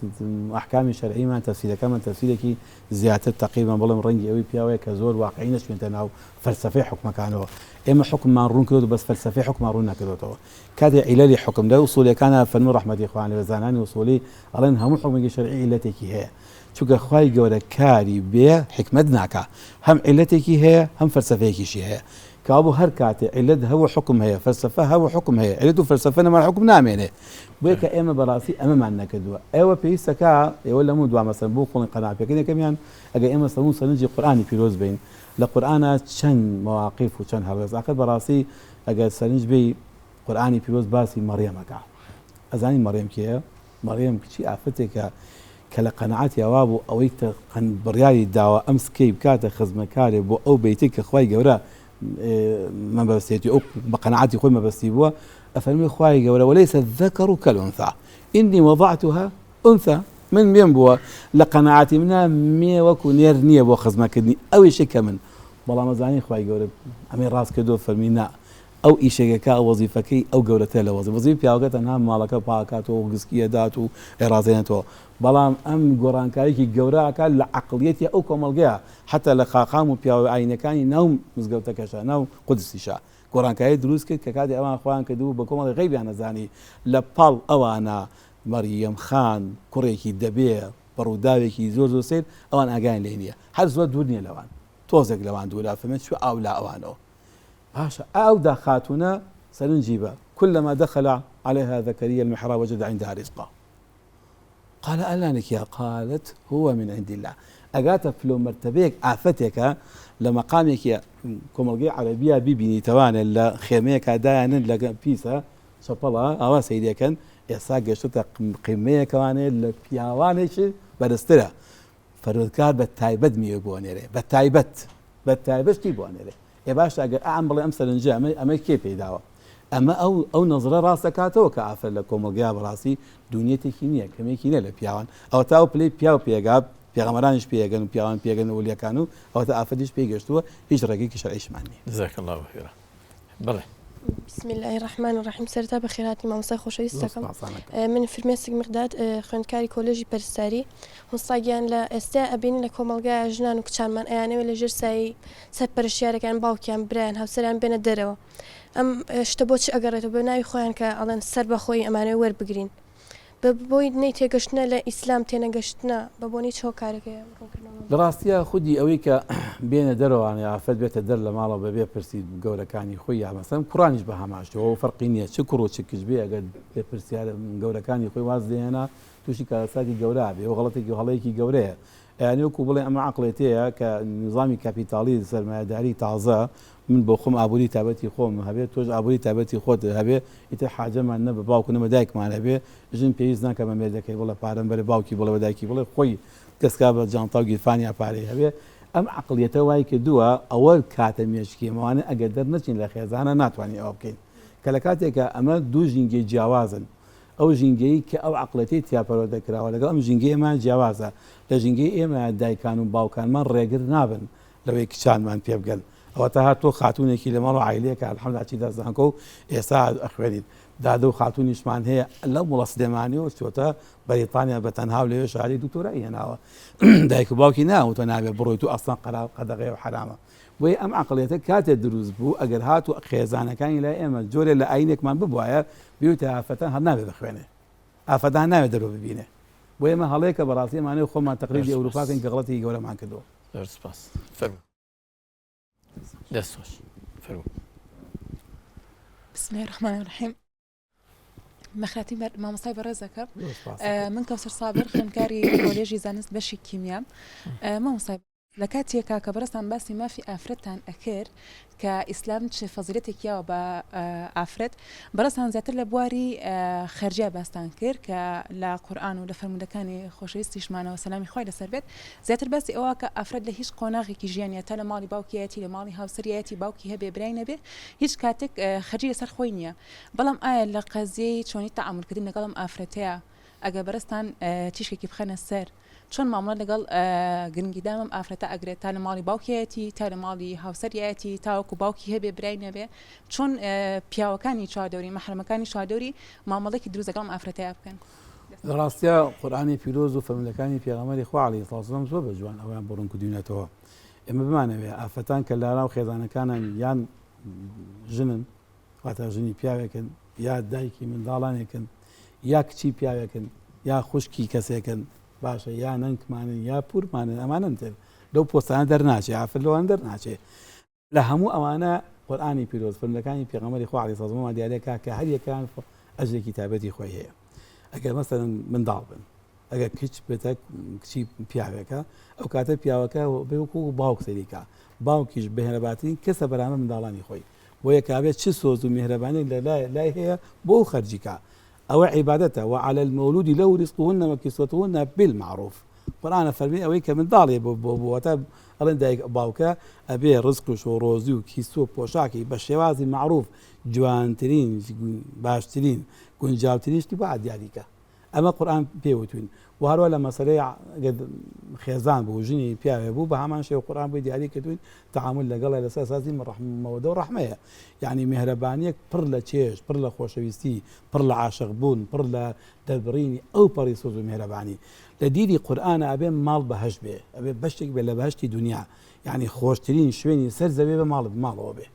ئەحکامی شەرعیمان تەفسیرەکەمان تەفسیرێکی زیاتر تەقریبەن بڵێم ڕەنگی ئەوەی پیاوەیە کە زۆر واقعی نەچوینتە ناو فەلسەفەی حوکمەکانەوە ئێمە حوکممان ڕوون کردۆتەوە بەس فەلسەفەی حوکمان ڕوون نەکردۆتەوە کاتێ عیلەلی حوکم لە ئوسوڵیەکانا فەرموو ڕەحمەتی خوایان لێ بێ زانایانی ئوسوڵی ئەڵێن هەموو حوکمێکی شەرعی عیلەتێکی هەیە چونکە خوای گەورە کاری بێ حیکمەت ناکا هەم عیلەتێکی هەیە هەم فەلسەفەیەکیشی هەیە کەوابوو هەر کاتێ عیلەت هەبوو حوکم هەیە، فەلسەفە هەبوو حوکم هەیە، عیلەت و فەلسەفە نەما حوکم نامێنێ. بۆیە کە ئێمە بەڕاستی ئەمەمان نەکردووە. ئێوە پێویستە کا ئێوە لەمەو دوا مەسەلەن بۆ خۆڵین قەناعەت پێکردن یەکەمیان ئەگەر ئێمە سەرو سەرنجی قورئانی پیرۆز بەین لە قورئانا چەند مەواقیف و چەند هەڵوێست ئاخر بەڕاستی ئەگەر سەرنج بێی قورئانی پیرۆز باسی مەڕیەم ئەکا ئەزانی مەڕیەم کێیە؟ مەڕیەم کچی ئافرەتێکە کە لە قەناعەتیا وابوو ئەوەی کە بڕیاری داوە ئەم سکەی بکاتە خزمەکارێ بۆ ئەو بەیتەی کە خوای گەورە مەبەستێتی ئەو بە قەناعەتی خۆی مەبەستی بووە ئەفەرموێ خوای گەورە وليس الذكر كالأنثى إني وضعتها أنثى من مێم بووە لە قەناعەتی منە مێ وەکو نێر نییە بۆ خزمەکردنی ئەویشی کە من بەڵام ئەزانی خوای گەورە ئەمەی ڕاست کردو فەرمی نا ئەو ئیشێکە کە وەزیفەکەی ئەو گەورەترە لە وەزیفە وەزیفەی پیاوەکە تەنها ماڵەکە پاکاتەوە و گسکی ئەدات و ئەیڕازێنێتەوە بەڵام ئەم گۆڕانکاریەکی گەورە ئەکات لە عەقڵیەتی ئەو کۆمەڵگەیە حەتا لە خاخام و پیاوە ئاینەکانی ناو مزگەوتەکەشا ناو قودسیشا گۆڕانکاری دروست کرد کە کاتێ ئەوان خۆیان کردبوو بە کۆمەڵی غەیبیان ئەزانی لە پاڵ ئەوانە مەریەم خان کوڕێکی دەبێ بە ڕووداوێکی زۆر زۆر سەیر ئەوان ئاگایان لێ نییە هەر زۆر دوور نییە لەوان تۆزێک لەوان دوورە فەرمێ چوە ئاو لا ئەوانەوە باشە ئا ئەو دا خاتوونە سەرنجی بە، کلما دخل علیها زکریا المحراب وجد عندها رزقا قال انا لک یا قالت هو من عند اللە ئەگاتە پلە و مەرتەبەیەک ئافرەتێکە لە مەقامێکی کۆمەڵگەی عەرەبییا بیبینیتەوانێ لە خێمەیەکا دایانن لە پیسە چەپەڵە ئاوا سەیرەکەن ئێستا گەشتۆتە قیمەیەکەوانێ لە پیاوانێکی بەرزترە پەروەردگار بە تایبەت میوەی بۆ ئەنێرێ بە تایبەت بە تایبەت شتی بۆ ئەنێرێ ئێ باشە ئەگەر ئەم بڵێ ئەم سەرنجە ئەمە ئەمە کێ پێی داوە ئەمە ئەو ئەو نەزرە ڕاست دەکاتەوە کە ئافرەت لە کۆمەڵگەیا بەڕاستی دونیەتێکی نییە کەمێکی نییە لە پیاوان ئەوەتا ئەو پلەی پیاو پێگا پێغەمبەرانیش پێگەن و پیاوان پێگەن و ولیەکان و ئەوەتا ئافرەتیش پێی گەشتووە هیچ ڕێگەیەکی شەرعیشمان نییە. جزاک اللە خیرا بەڵێ. بسم اللە الرحمن الرحیم سەرەتا بەخێرهاتنی مامۆستای خۆشەویست دەکەم من فرمێسک مقداد خوێندکاری کۆلێژی پەرستاری مامۆستا گیان لە ئێستا ئەبینین لە کۆمەڵگایە ژنان و کچانمان ئەیانەوێت لە ژێر سایەی سەرپەرشتیارەکان باوکیان برایان هاوسەریان بێنە دەرەوە ئەم شتە بۆ چ ئەگەڕێتەوە بە ناوی خۆیان کە ئەڵێن سەربەخۆیی ئەمانەوێت وەربگرین بە بۆی نەی تێگەشتنە لە ئیسلام تێنەگەشتنە بە بۆنەی چ هۆکارێکەیە ڕوونکردنەوە؟ لە ڕاستیا خودی ئەوەی کە بێنە دەرەوانێ ئافرەت بێتە دەر لە ماڵەوە بەبێ پرسی گەورەکانی خۆی یا مەسەلەن کوڕانیش بە هەمان شێوە ئەوە فەرقی نییە چ کوڕ و چ کچ بێ ئەگەر بێ پرسیار گەورەکانی خۆی واز لێهێنا تووشی کارەساتی گەورە ئەبێ ئەوە غەڵەتێکی و هەڵەیەکی گەورەیە ئەیانی وەکو بڵێ ئەمە عەقڵێتەیە کە نیزامی کاپیتاڵی سەرمایەداری تازە من بۆ خۆم ئابووری تایبەتی خۆم هەبێ تۆش ئابووری تایبەتی خۆت هەبێ ئیتر حاجەمان نە بە باوک و نە بە دایکمان هەبێ ژن پێویست ناکا بە مێردەکەی بڵێ پارەم بەرێ باوکی بڵێ بە دایکی بڵێ خۆی دەست کا بە جانتا و گیرفانیا پارەی هەبێ ئەم عەقڵیەتە وای کردووە ئەوە کاتە مێشکی ئێمەوانە ئەگەر دەرنەچین لە خێزانە ناتوانین ئەوە بکەین کە لە کاتێکا ئەمە دوو ژینگەی جیاوازن ئەو ژینگەی کە ئەو عەقڵێتەی تیا پەروەردە کراوە لەگەڵ ئەم ژینگەی ئێمە جیاوازە لە ژینگەی ئێمە دایکان و باوکانمان ڕێگر نابن لەوەی کچانمان پێ بگەن ئەوەتا هەر تۆ خاتوونێکی لە ماڵ و عایلەیەکە الحمدللە چیتە زانکۆ و ئێستا ئەخوێنیت دادە و خاتوونیشمان هەیە لەو مڵە سلێمانیەوە چۆتە بەریتانیا بە تەنها و لەوێ شاری دکتۆرای هێناوە دایک و باوکی ناوتە نابێ بڕۆیت و ئەسڵەن قەرار قەدەغەیە و حەرامە بۆیە ئەم عەقڵیەتە کاتێ دروست بوو ئەگەر هاتوو خێزانەکانی لای ئێمە جۆرێ لە ئاینێکمان ببوایە بیوتە ئافرەتان هەر نابێ بخوێنێ ئافرەتان نابێ دەرەوە ببینێ بۆیە ئەمە هەڵەیەکە بەڕاستی ئەمانەوێ خۆمان تەقلیدی ئەوروپا بکەین کە غەڵەتێکی گەورەمان کردووە. زۆر سپاس فەرموو. دەست خۆش فەرموو. بسم الله الرحمن الرحیم مەخاتی مامۆستای بەڕێزەکە من کەوسەر سابر خوێندکاری کۆلێژی زانست بەشی کیمیا مامۆستای لە کاتێکا کە بەڕێزتان باسی مافی ئافرەتتان ئەکرد کە ئیسلام چ فەزیلەتێکی یاوە بە ئافرەت، بەڕێزتان زیاتر لە بواری خەرجیا باستان کرد کە لە قورئان و لە فەرموودەکانی خۆشەویستیشمانەوە سەلامی خوای لەسەر بێت زیاتر باسی ئەوە کە ئافرەت لە هیچ قۆناغێکی ژیانیا تا لە ماڵی باوکیەتی لە ماڵی هاوسەریەتی باوکی هەبێ برای نەبێ هیچ کاتێک خەرجی لەسەر خۆی نییە بەڵام ئایا لە قەزیەی چۆنی تەعامولکردن لەگەڵ ئەم ئافرەتەیە ئەگەر بەڕێزتان تیشکێکی بخەنە سەر چۆن مامەڵە لەگەڵ گرنگیدان بەم ئافرەتە ئەگرێت تا لە ماڵی باوکیەتی تا لە ماڵی هاوسەریەتی تاوەکو باوکی هەبێ برای نەبێ چۆن پیاوەکانی چواردەوری مەحرەمەکانی چواردەوری مامەڵێکی دروست لەگەڵ ئەم ئافرەتەیا بکەن؟ لە ڕاستیا قورئانی پیرۆز و فەرموودەکانی پێغەمبەری خوا علیە الصلوة والسلام زۆر بە جوان ئەوەیان بۆ ڕوون کردوینەتەوە ئێمە بمانەوێ ئافرەتان کە لەناو خێزانەکانن یان ژنن واتە ژنی پیاوێکن یا دایکی منداڵانێکن یا کچی پیاوێکن یا خوشکی کەسێکن باشە یا نەنکمانن یا پورمانن ئەمانەن تر لەو پۆستانە دەرناچێ ئافرەت لەوان دەرناچێ لە هەموو ئەوانە قورئانی پیرۆز فەرموودەکانی پێغەمبەری خوا عەلەیهی سڵام بۆمان دیارە کا کە هەر یەکەیان ئەجرێکی تایبەتی خۆی هەیە ئەگەر مەسەلەن منداڵ بن ئەگەر کچ بێتە کچی پیاوێکە ئەو کاتە پیاوەکە بێ وەکو باوک سەیری کا باوکیش بەهێنەباترین کەسە بەرامبەر منداڵانی خۆی بۆیە کابێت چ سۆز و میهرەبانیەک لە لای هەیە بۆ ئەو خەرجی کا ئەوە عیبادەتە وعلی المولود له رزقهن وکسوتهن بالمعروف قورئان ئەفەرمێ ئەوەی کە منداڵێ بۆ بۆ بووەتە ئەڵێن دایک باوکە ئەبێ ڕزق و ڕۆزی و کیسوە و پۆشاکی بە شێوازی مەعروف جوانترین باشترین گونجاوترین شتی بۆ دیاری کە ئەمە قورئان پێی وتوین و هەروە لە مەسەلەی گەر خێزان بوو ژنی پیاوێ بوو بە هەمان شێوە قورئان بۆی دیاری کردوین تەعامول لەگەڵە لەسەر ئەساسی مەوەدە و ڕەحمەیە یعنی میهرەبانیەک پڕ لە چێژ پڕ لە خۆشەویستی پڕ لە عاشق بوون پڕ لە دەربڕینی ئەو پەڕی سۆز و میهرەبانی لە دیدی قورئانە ئەبێ ماڵ بەهەشت بێ ئەبێ بەشێک بێ لە بەهەشتی دنیا یعنی خۆشترین شوێنی سەر زەوێ بە ماڵ ماڵەوە بێ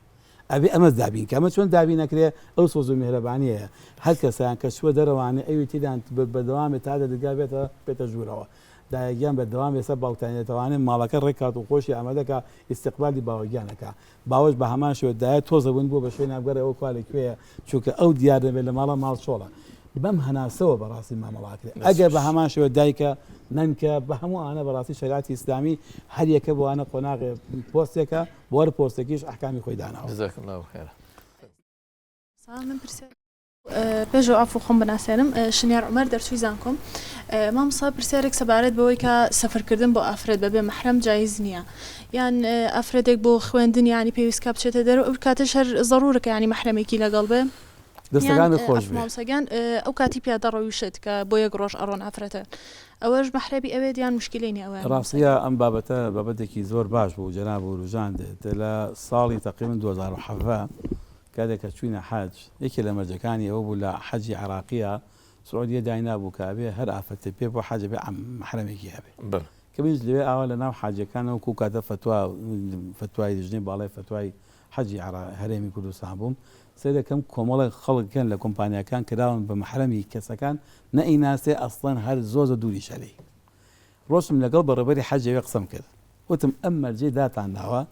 ئەبێ ئەمەس دابین کە ئەمە چۆن دابین ئەکرێ ئەو سۆز و میهرەبانیەیە هەر کەسیان کە چووە دەرەوانێ ئەوی تریان بەردەوام بێت تا دەرگا بێتە بێتە ژوورەوە دایە گیان بەردەوام بێ سەر باوکتان دەتوانێ ماڵەکە ڕێک کات و خۆشی ئامادە کا ئیستیقبالی باوە گیان ئەکا باوەش بە هەمان شێوە دایە تۆزە ون بووە بە شوێنا بگەڕێ ئەوە کوا لە کوێیە چونکە ئەو دیار نەبێت لە ماڵە ماڵ چۆڵە بەم هەناسەوە بەڕاستی مامەڵە ئەکرێ ئەگەر بە هەمان شێوە دایکە نەنکە بە هەموو ئەوانە بەڕاستی شەریعەتی ئیسلامی هەر یەکە بۆ ئەوانە قۆناغێ پۆستێکە بۆ هەر پۆستێکیش ئەحکامی خۆی داناوە. جزاک اللە خیرا. من پرسیار پێشەوە عەفو خۆم بناسێنم شنیار عومەر دەرچووی زانکۆم مامۆستا پرسیارێک سەبارەت بەوەی کە سەفەرکردن بۆ ئافرەت بەبێ مەحرەم جایز نییە یان ئافرەتێک بۆ خوێندن یانی پێویست کا بچێتە دەرەوە ئەو کاتەش هەر زەڕوورە کە یانی مەحرەمێکی لەگەڵ بێ دەستەکانت خۆش بێ مامۆستا گیان ئەو کاتی پیادە ڕەویشت کە بۆ یەک ڕۆژ ئەڕۆن ئافرەتە ئەوەش مەحرەبی ئەوێت یان مشکیلەی نیە ئەوەیان مامۆستا ڕاستیە ئەم بابەتە بابەتێکی زۆر باش بوو جەناب وروژاندت لە ساڵی تەقریبا 2017. کاتێک کە چووینە حەج یەکێ لە مەرجەکانی ئەوە بوو لە حەجی عێراقییا سعودیە داینابوو کە ئەبێ هەر ئافرەتێ پێ بۆ حەج ئەبێ عەم مەحرەمێکی هەبێ. بەڵێ. کە منیش لەوێ ئاوا لە ناو حاجیەکانە وەکوو کاتە فەتوا فەتوای لیژنەی باڵای فەتوای حەجی عێراق هەرێمی کوردستان بووم سەیرەکەم کۆمەڵێک خەڵک هەن لە کۆمپانیاکان کراون بە مەحرەمی کەسەکان نە ئەیناسێ ئەسڵەن هەر زۆر زۆر دووریشە لێی. ڕۆشتم لەگەڵ بەڕێوبەری حەج ئەوێ قسەم کرد وتم ئەم مەرجەی داتان ناوە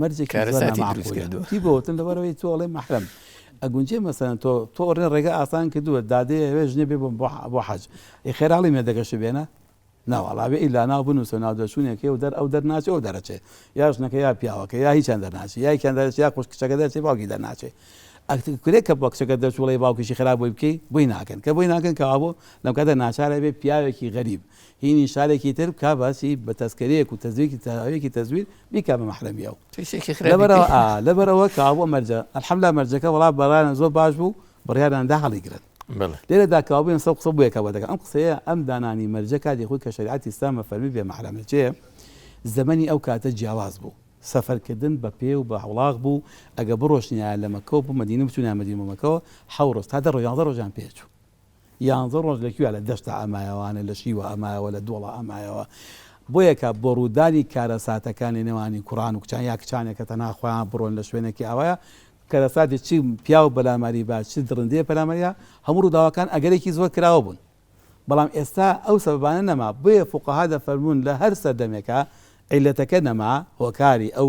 مەرجێکی زۆر کارەساتی دروست نامعقولە کردووە. وتی بۆ وتم لەبەرئەوەی تۆ ئەڵێی مەحرەم ئەگونجێ مەسەلەن تۆ تۆ ڕێ ڕێگە ئاسان کردووە دادەیە ئەوێ ژنێ بێ بۆ بۆ حەج ئەی خێراڵی مێردەکەشت بێنە ناوەڵا بێ ئیلا ناو بنووسە و ناو دەرچوونێک هەیە و دەر ئەو دەرناچێ ئەو دەرەچێ یا ژنەکە یا پیاوەکە یا هیچیان دەرناچێ یا یەکیان دەرەچێ یا خوشک کچەکە دەرچێ باوکی دەرناچێ ئەکرێ کە بۆ کچەکە دەرچوو بڵێی باوکیشی خراپ بۆی بکەی بۆی ناکەن کە بۆی ناکەن کەوابوو لەم کاتە ناچارە بێ پیاوێکی غەریب هینی شارێکی تر بکا باسی بە تەزکەرەیەک و تەزویرێکی تەواوێکی تەزویر بیکا بە مەحرەمی ئەو تۆ شتێکی خراپی لەبەرئەوە بکەی. ئا لەبەرئەوە کەوابوو مەرجە الحمدللە مەرجەکە وەڵا بەڕایان زۆر باش بوو بڕیاریان دا هەڵیگرن. بەڵێ. لێرەدا کەوابوو ئێستا قسە بۆ یەکە دەکەم ئەم قسەیە ئەم دانانی مەرجە کاتی خۆی کە شەریعەتی ئیسلام ئەفەرمی بێ مەحرەم ئەچێ زەمەنی ئەو کاتە جیاواز بوو سەفەر کردن بە پێ و بە وڵاخ بوو ئەگە بڕۆشتنایە لە مەککەوە بۆ مەدینە بچوونایە مەدینە بۆ مەککەوە حەو ڕۆژ تا دە ڕۆژ یانزە ڕۆژیان پێ ئەچوو یانزە ڕۆژ لە کوێ لە دەشتا ئەمایەوانێ لە شیوە ئەمایەوە لە دۆڵا ئەمایەوە بۆیە کە بۆ ڕوودانی کارەساتەکان لە نێوانی کوڕان و کچان یا کچانێک کە تەنها خۆیان بڕۆن لە شوێنێکی ئاوایە کەرەساتی چ پیاو پەلاماری با چ دڕندەیە پەلاماری یا هەموو ڕووداوەکان ئەگەرێکی زۆر کراوە بوون بەڵام ئێستا ئەو سەبەبانە نەما بۆیە فوقەها دەفەرموون لە هەر سەردەمێکا عیلەتەکە نەما هۆکاری ئەو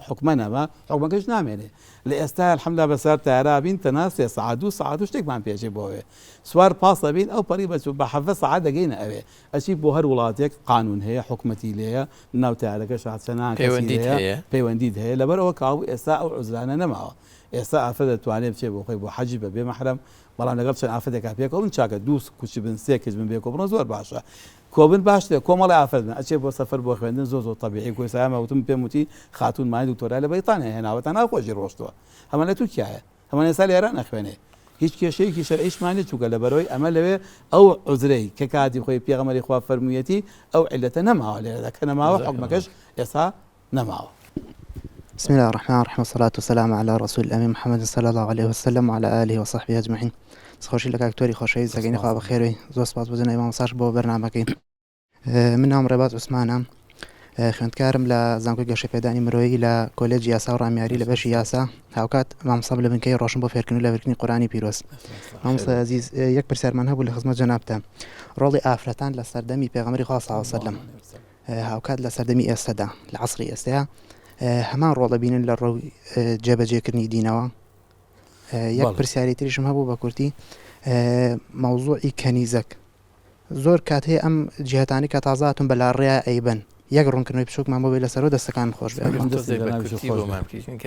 حوکمە نەما حوکمەکەش نامێنێ لە ئێستا الحمدللە بە سوار تەیارە بین تەنها سێ سەعات دوو سەعات و شتێکمان پێچێ بۆ ئەوێ سوار پاس ئەبین ئەو پەڕی بە بە حەڤە سەعات دەگەینە ئەوێ ئەچی بۆ هەر وڵاتێک قانون هەیە حکومەتی لێیە ناو تەیارەکەشا چەنان کەسی پەیوەندیت هەیە هەیە. پەیوەندیت هەیە لەبەر ئەوە کەوابوو ئێستا ئەو عوزرانە نەماوە ئێستا ئافرەت دەتوانێ بچێ بۆ خۆی بۆ حەجی بە بێ مەحرەم بەڵام لەگەڵ چەند ئافرەتێکا پێکەوە بن چاکە دوو کچ بن سێ کچ بن پێکەوە بڕۆن زۆر باشە کۆبن باشترە کۆمەڵی ئافرەت بن ئەچێ بۆ سەفەر بۆ خوێندن زۆر زۆر تەبیعی کۆی سایە وتم پێم وتی خاتوون مانی دکتۆرای لە بەریتانیا هێناوە تەنها خۆشی ڕۆشتووە هەمان لە تورکیایە هەمان ئێستا لە ئێران ئەخوێنێ هیچ کێشەیەکی شەرعیشمان نیە چونکە لەبەرئەوەی ئەمە لەوێ ئەو عوزرەی کە کاتی خۆی پێغەمبەری خوا فەرموویەتی ئەو عیللەتە نەماوە لێرەدا کە نەماوە حوکمەکەش ئێستا نەماوە. بسم اللە الرحمن الرحیم والصلاة والسلام علی رسول الامین محمد صلی اللە علیه وسلم وعلی آله وصحبه اجمعین دەستخۆشی لە کاک تۆری خۆشەویست دەکەین خوا بەخێربێی زۆر سپاس بۆ جەنابی مامۆستاش بۆ بەرنامەکەی من ناوم ڕێباز عوسمانە خوێندکارم لە زانکۆی گەشەپێدانی مرۆیی لە کۆلێجی یاسا و ڕامیاری لە بەشی یاسا هاوکات مامۆستا لە بنکەی ڕۆشن بۆ فێرکردن و لەبەرکردنی قورئانی پیرۆز مامۆستای ئەزیز یەک پرسیارمان هەبوو لە خزمەت جەنابتان ڕۆڵی ئافرەتان لە سەردەمی پێغەمبەری خوا صلی اللە علیه وسلم هاوکات لە سەردەمی ئێستەدا لە عەسری ئێستەیا هەمان ڕۆڵ دەبینن لە ڕووی جێبەجێکردنی دینەوە؟ یەک پرسیاری تریشم هەبوو بە کورتی مەوزوعی کەنیزەک زۆر کات هەیە ئەم جیهتانی کە تازە هاتوون بە لاڕێیا ئەیبەن یەک ڕوونکردنەوەی بچووکمان بۆ بێ لەسەرەوە دەستەکانت خۆش بێ.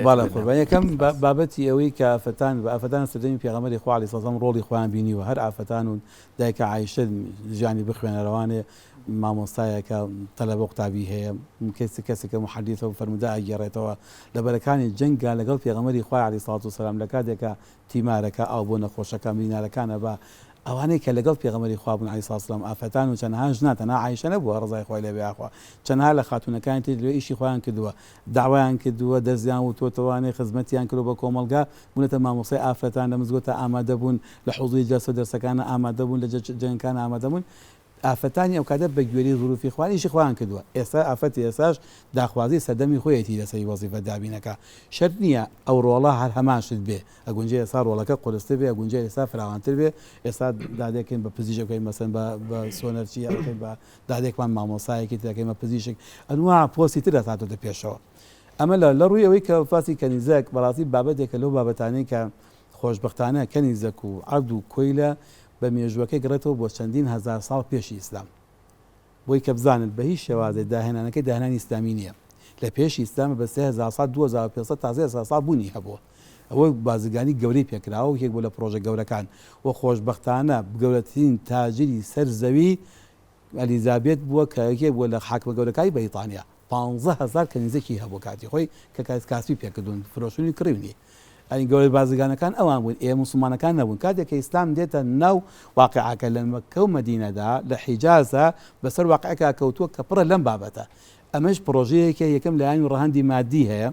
بەڵێ قوربان یەکەم بابەتی ئەوەی کە ئافرەتان بە ئافرەتان سەردەمی پێغەمبەری خوا علیە سلام ڕۆڵی خۆیان بینیوە هەر ئافرەتان و دایکە عایشە ژیانی بخوێنەرەوانێ مامۆستایەکە تەلەبە و قوتابی هەیە کەسی کەسێکە موحەدیسە و فەرموودە ئەگێڕێتەوە لە بەرەکانی جەنگا لەگەڵ پێغەمبەری خوای عەلەیهی سڵات و سەلام لە کاتێکا تیمارەکە ئاو بۆ نەخۆشەکان برینارەکان ئەبا ئەوانەی کە لەگەڵ پێغەمبەری خوا بوون عەلەیهی سڵات و سەلام ئافرەتان و چەنەها ژنان تەنها عائیشە نەبووە ڕەزای خوای لێ بێ ئاخوا چەنەها لە خاتوونەکانی تر لەوێ ئیشی خۆیان کردووە دەعوایان کردووە دەرسیان وتووەتەوانێ خزمەتیان کردووە بە کۆمەڵگا بوونەتە مامۆستای ئافرەتان لە مزگەوتا ئامادە بوون لە حوزوری جەلسە و دەرسەکانا ئامادە بوون لە جەنگەکانا ئامادە بوون ئافرەتانی ئەوکاتە بە گوێرەی زروفی خۆیان ئیشی خۆیان کردووە، ئێستا ئافرەتی ئێستاش داخوازی سەردەمی خۆیەتی لەسەری وەزیفە دابینەکا، شەرت نییە ئەو ڕۆڵە هەر هەمان شت بێ، ئەگونجێ ئێستا ڕۆڵەکە قورستر بێ، ئەگونجێ ئێستا فراوانتر بێ، ئێستا دادێکین بە پزیشک ئەکەین مەسەلەن بە بە سۆنەرچی ئەکەین بە دادێکمان مامۆستایەکی تر ئەکەین بە پزیشک، ئەنواع پۆستی تر هاتۆتە پێشەوە. ئەمە لە لە ڕووی ئەوەی کە باسی کەنیزەک بەڕاستی بابەتێکە لەو بابەتانەی کە خۆشبەختانە کەنیزەک و عەبد و کۆیلە بە مێژووەکەی گەڕێتەوە بۆ چەندین هەزار ساڵ پێشی ئیسلام. بۆی کە بزانن بە هیچ شێوازێ داهێنانەکەی داهێنانی ئیسلامی نییە. لە پێشی ئیسلامە بە 3000 ساڵ 2500 تا 3000 ساڵ بوونی هەبووە. ئەوە بازرگانی گەورەی پێ کراوە و یەکێک بووە لە پڕۆژە گەورەکان و خۆشبەختانە گەورەترین تاجری سەر زەوی ئەلیزابێت بووە کە یەکێک بووە لە حاکمە گەورەکانی بەریتانیا. 15,000 کەنیزەکی هەبووە کاتی خۆی کە کاسبی پێکردوون، فرۆشتنی و کڕیونی. یانی گەورە بازرگانەکان ئەوان بوون، ئێ موسڵمانەکان نەبوون. کاتێک کە ئیسلام دێتە ناو واقیعەکە لە مەککە و مەدینەدا، لە حیجازا بەسەر واقیعێکا کەوتووە کە پڕە لەم بابەتە. ئەمەش پڕۆژەیەکە یەکەم لایەنی ڕەهەندی مادی هەیە.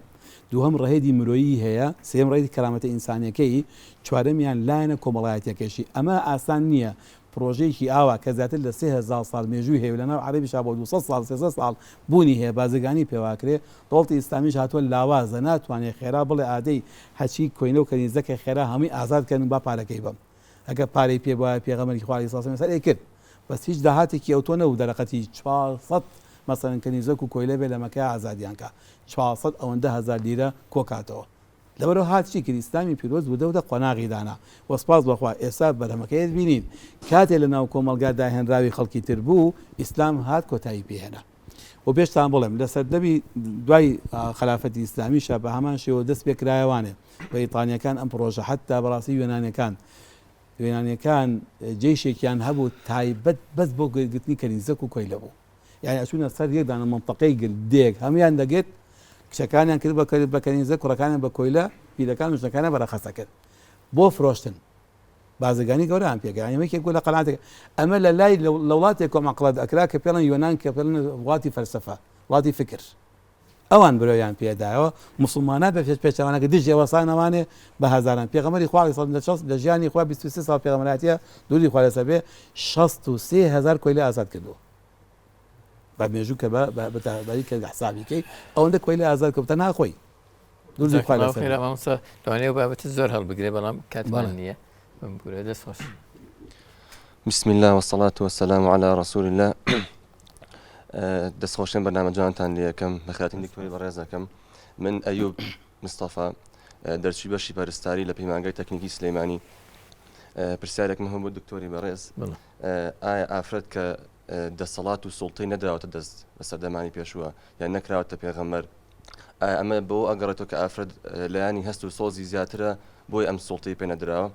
دووهەم ڕەهەندی مرۆیی هەیە، سێیەم ڕەهەندی کەرامەتە ئینسانیەکەی، چوارەمیان لایەنە کۆمەڵایەتیەکەشی. ئەمە ئاسان نییە پڕۆژەیەکی ئاوا کە زیاتر لە 3000 ساڵ مێژووی هەیە و لەناو عەرەبیشا بۆ 200 ساڵ 300 ساڵ بوونی هەیە بازرگانی پێوەئەکرێ، دەوڵەتی ئیسلامیش هاتووە لاوازە ناتوانێ خێرا بڵێ ئادەی هەرچی کۆیلە و کەنیزەکە خێرا هەمووی ئازاد کەن و با پارەکەی بەم. ئەگەر پارەی پێ بوایە پێغەمبەری خوا علیە سڵاو سەر ئەیکرد بەس هیچ داهاتێکی ئەوتۆ نەبوو دەرەقەتی 400 مەسەلەن کەنیزەک و کۆیلە بێ لە مەکە ئازادیان کا 400 ئەوەندە هەزار لیرە کۆکاتەوە لەبەرئەوە هات چی کرد ئیسلامی پیرۆز وردە وردە قۆناغی دانا وە سپاس بەخوا ئێستا بەرهەمەکەی بینین کاتێ لە ناو کۆمەڵگا داهێنراوی خەڵکی تر بوو ئیسلام هات کۆتایی پێهێنا و پێشتان بڵێم لە سەردەمی دوای خەلافەتی ئیسلامیشا بە هەمان شێوە دەست پێکرایەوانێ بەریتانیەکان ئەم پڕۆژە حەتا بەڕاستی یۆنانیەکان یۆنانیەکان جەیشێکیان هەبوو تایبەت بەس بۆ گرتنی کەنیزەک و کۆیلە بوو یعنی ئەچوونە سەر یەک دانە مەنتەقەی گرت دێک هەمویان دەگرت کچەکانیان کرد بە کەنیزە کوڕەکانیان بە کۆیلە پیرەکان و ژنەکانیان بە ڕەخەسە کرد بۆ فرۆشتن بازرگانی گەورەیان پێکرا یانی یەکێک بوو لە قەناتێک ئەمە لە لای لە وڵاتێک کۆم عەقڵە ئەکرا کە پێڵێن یۆنان کە پێڵێن وڵاتی فەلسەفە وڵاتی فکر ئەوان برۆیان پێدایەوە مسلمانان بە پێش پێچەوانەکە دژی وەسانەوانێ بە هەزاران پێغەمبەری خوا علیه السلام لە شەست لە ژیانی خوا 23 ساڵ پێغەمبەرایەتیە دووری خوا لەسەر بێ 63 هەزار کۆیلە ئازاد کردووە بە مێژوو کە بە بە کە حسابی کەی ئەوەندە کۆیلە ئازاد کردووە تەنها خۆی دووری خوا لەسەر بێ. مامۆستا لەوانەیە ئەو بابەتە زۆر هەڵبگرێ بەڵام کاتمان نییە بمبورە دەست خۆش. بسم الله والصلاة والسلام على رسول الله دەستخۆشیم بەرنامە جوانتان لەکەم بەخاتین دکتۆری بەڕێزەکەم من ئەیوب مستەفا دەرچووی بەشی پەرستاری لە پەیمانگای تەکنیکی سلەیمانی پرسیارێکم هەبوو دکتۆری بەڕێز ئایا ئافرەت کە دەسەڵات و سوڵتەی نەدراوەتە دەست لە سەردەمانی پێشووە یان نەکراوەتە پێغەمبەر ئایا ئەمە بەوە ئەگەڕێتەوە کە ئافرەت لایەنی هەست و سۆزی زیاترە بۆی ئەم سوڵتەی پێ نەدراوە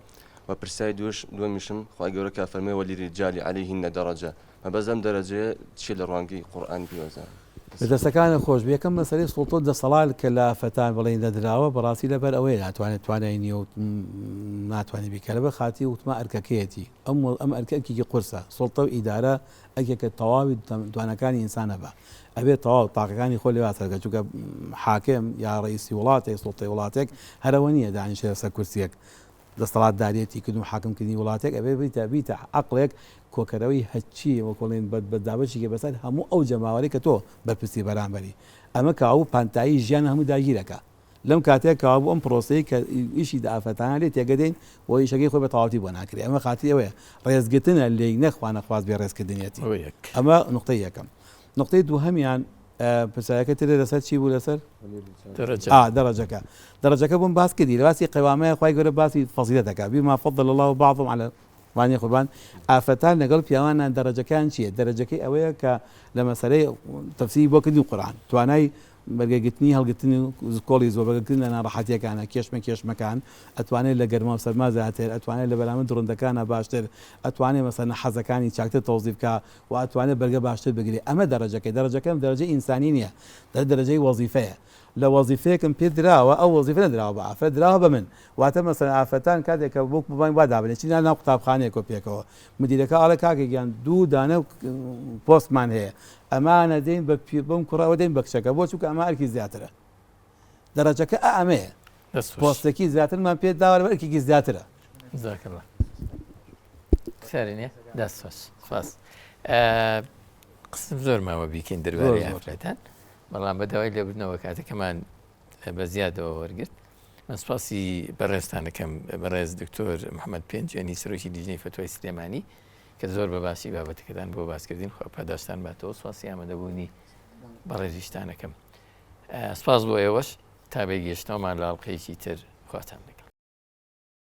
و پرسیاری دووش دووەمیشم خوای گەورە کە فەرمووی وللرجال علیهن درجە مەبەست لەم دەرەجەیە چیە لە ڕوانگەی قورئانی پیرۆزە؟ دەستەکانت خۆش بێ یەکەم مەسەلەی سوڵتە و دەسەڵات کە لە ئافرەتان بڵێین نەدراوە بەڕاستی لەبەر ئەوەیە ناتوانێت توانای نییە و ناتوانێت بیکات لەبەر خاتری وتمە ئەرکەکەیەتی ئەم ئەم ئەرکە ئەرکێکی قورسە سوڵتە و ئیدارە ئەرکێکە تەواوی تواناکانی ئینسانە بە ئەبێ تەواو تاقەکانی خۆ لێ سەرکە چونکە حاکم یا ڕئیسی وڵاتێک سوڵتەی وڵاتێک هەرەوە نییە دانیشێ لەسەر کورسیەک دەستەڵاتداریەتی کردن و حاکم کردنی وڵاتێک ئەبێ بیتە بیتە عەقڵێک کۆکەرەوەی هەرچی وەکۆڵێن بە بە دابەشی بەسەر هەموو ئەو جەماوەرەی کە تۆ بەرپرسی بەرامبەری ئەمە کاوە پانتایی ژیان هەموو داگیرەکە لەم کاتەیە کەوابوو ئەم پرۆسەی کە ئیشی ئافرەتانە لێ تێگەدەین و ئیشەکەی خۆی بە تەواوەتی بۆ ناکرێ ئەمە خاتری ئەوەیە ڕێزگرتنە لێی نەک خوانەخواست بێ ڕێزکردنیەتی ئەمە نقطەی یەکەم نقطەی دووهەمیان پرسیارەکە تر لەسەر چی بوو لەسەر دەرەجەکە دەرەجەکە بووم باس کردی لە باسی قەوامەیە خوای گەورە باسی فەزیلەت دەکات بما فضل الله بعضهم على وانیە قوربان ئافرەتان لەگەڵ پیاوانان دەرەجەکان چییە دەرەجەکەی ئەوەیە کە لە مەسەلەی تەفسیری بۆ کردنی قورئان توانای بەرگەگرتنی هەڵگرتنی کۆڵی زۆر بەرگەگرتن لە ناڕەحەتیەکانە کێشمە کێشمەکان ئەتوانێت لە گەرما و سەرما زیاتر ئەتوانێت لە بەرامبەر دڕندەکانە باشتر ئەتوانێت مەسەلەن حەزەکانی چاکتر تەوزیف بکا و ئەتوانێت بەرگە باشتر بگرێ ئەمە دەرەجەکەی دەرەجەکەم دەرەجەی ئینسانی نیە دەرە دەرەجەی وەزیفەیە لە وەزیفەیەکم پێ دراوە ئەو وەزیفە نەدراوە بە ئافرەت دراوە بە من واتە مەسەلەن ئافرەتان کاتێک کە بۆ بڵێن وا دابنێ چینە ناو قوتابخانەیەکەوە پێکەوە مدیرەکە ئەڵێ کاکە گیان دوو دانە پۆستمان هەیە ئەمانە دێین بە بەم کوڕە ئەوە دێین بە کچەکە بۆ چونکە ئەمە ئەرکی زیاترە دەرەجەکە ئا ئەمەیە پۆستێکی زیاترمان پێ داوە لەبەر ئەرکێکی زیاترە. جزاک الله پرسیاری نییە دەست خۆش سپاس قسم زۆر ماوە بیکەین دەربارەی ئافرەتان بەڵام بە داوای لێبوردنەوە کاتەکەمان بە زیادەوە وەرگرت من سپاسی بەڕێزتان دەکەم بەڕێز دکتۆر محەممەد پێنجوێنی سەرۆکی لیژنەی فەتوای سلێمانی کە زۆر بە باسی بابەتەکەتان بۆ باسکردین خوا پاداشتان باتەوە سپاسی ئامادەبوونی بەڕێزیشتانەکەم سپاس بۆ ئێوەش تا بێگەشتنەوەمان لە ئەڵقەیەکی تر خواتان لەگەڵ.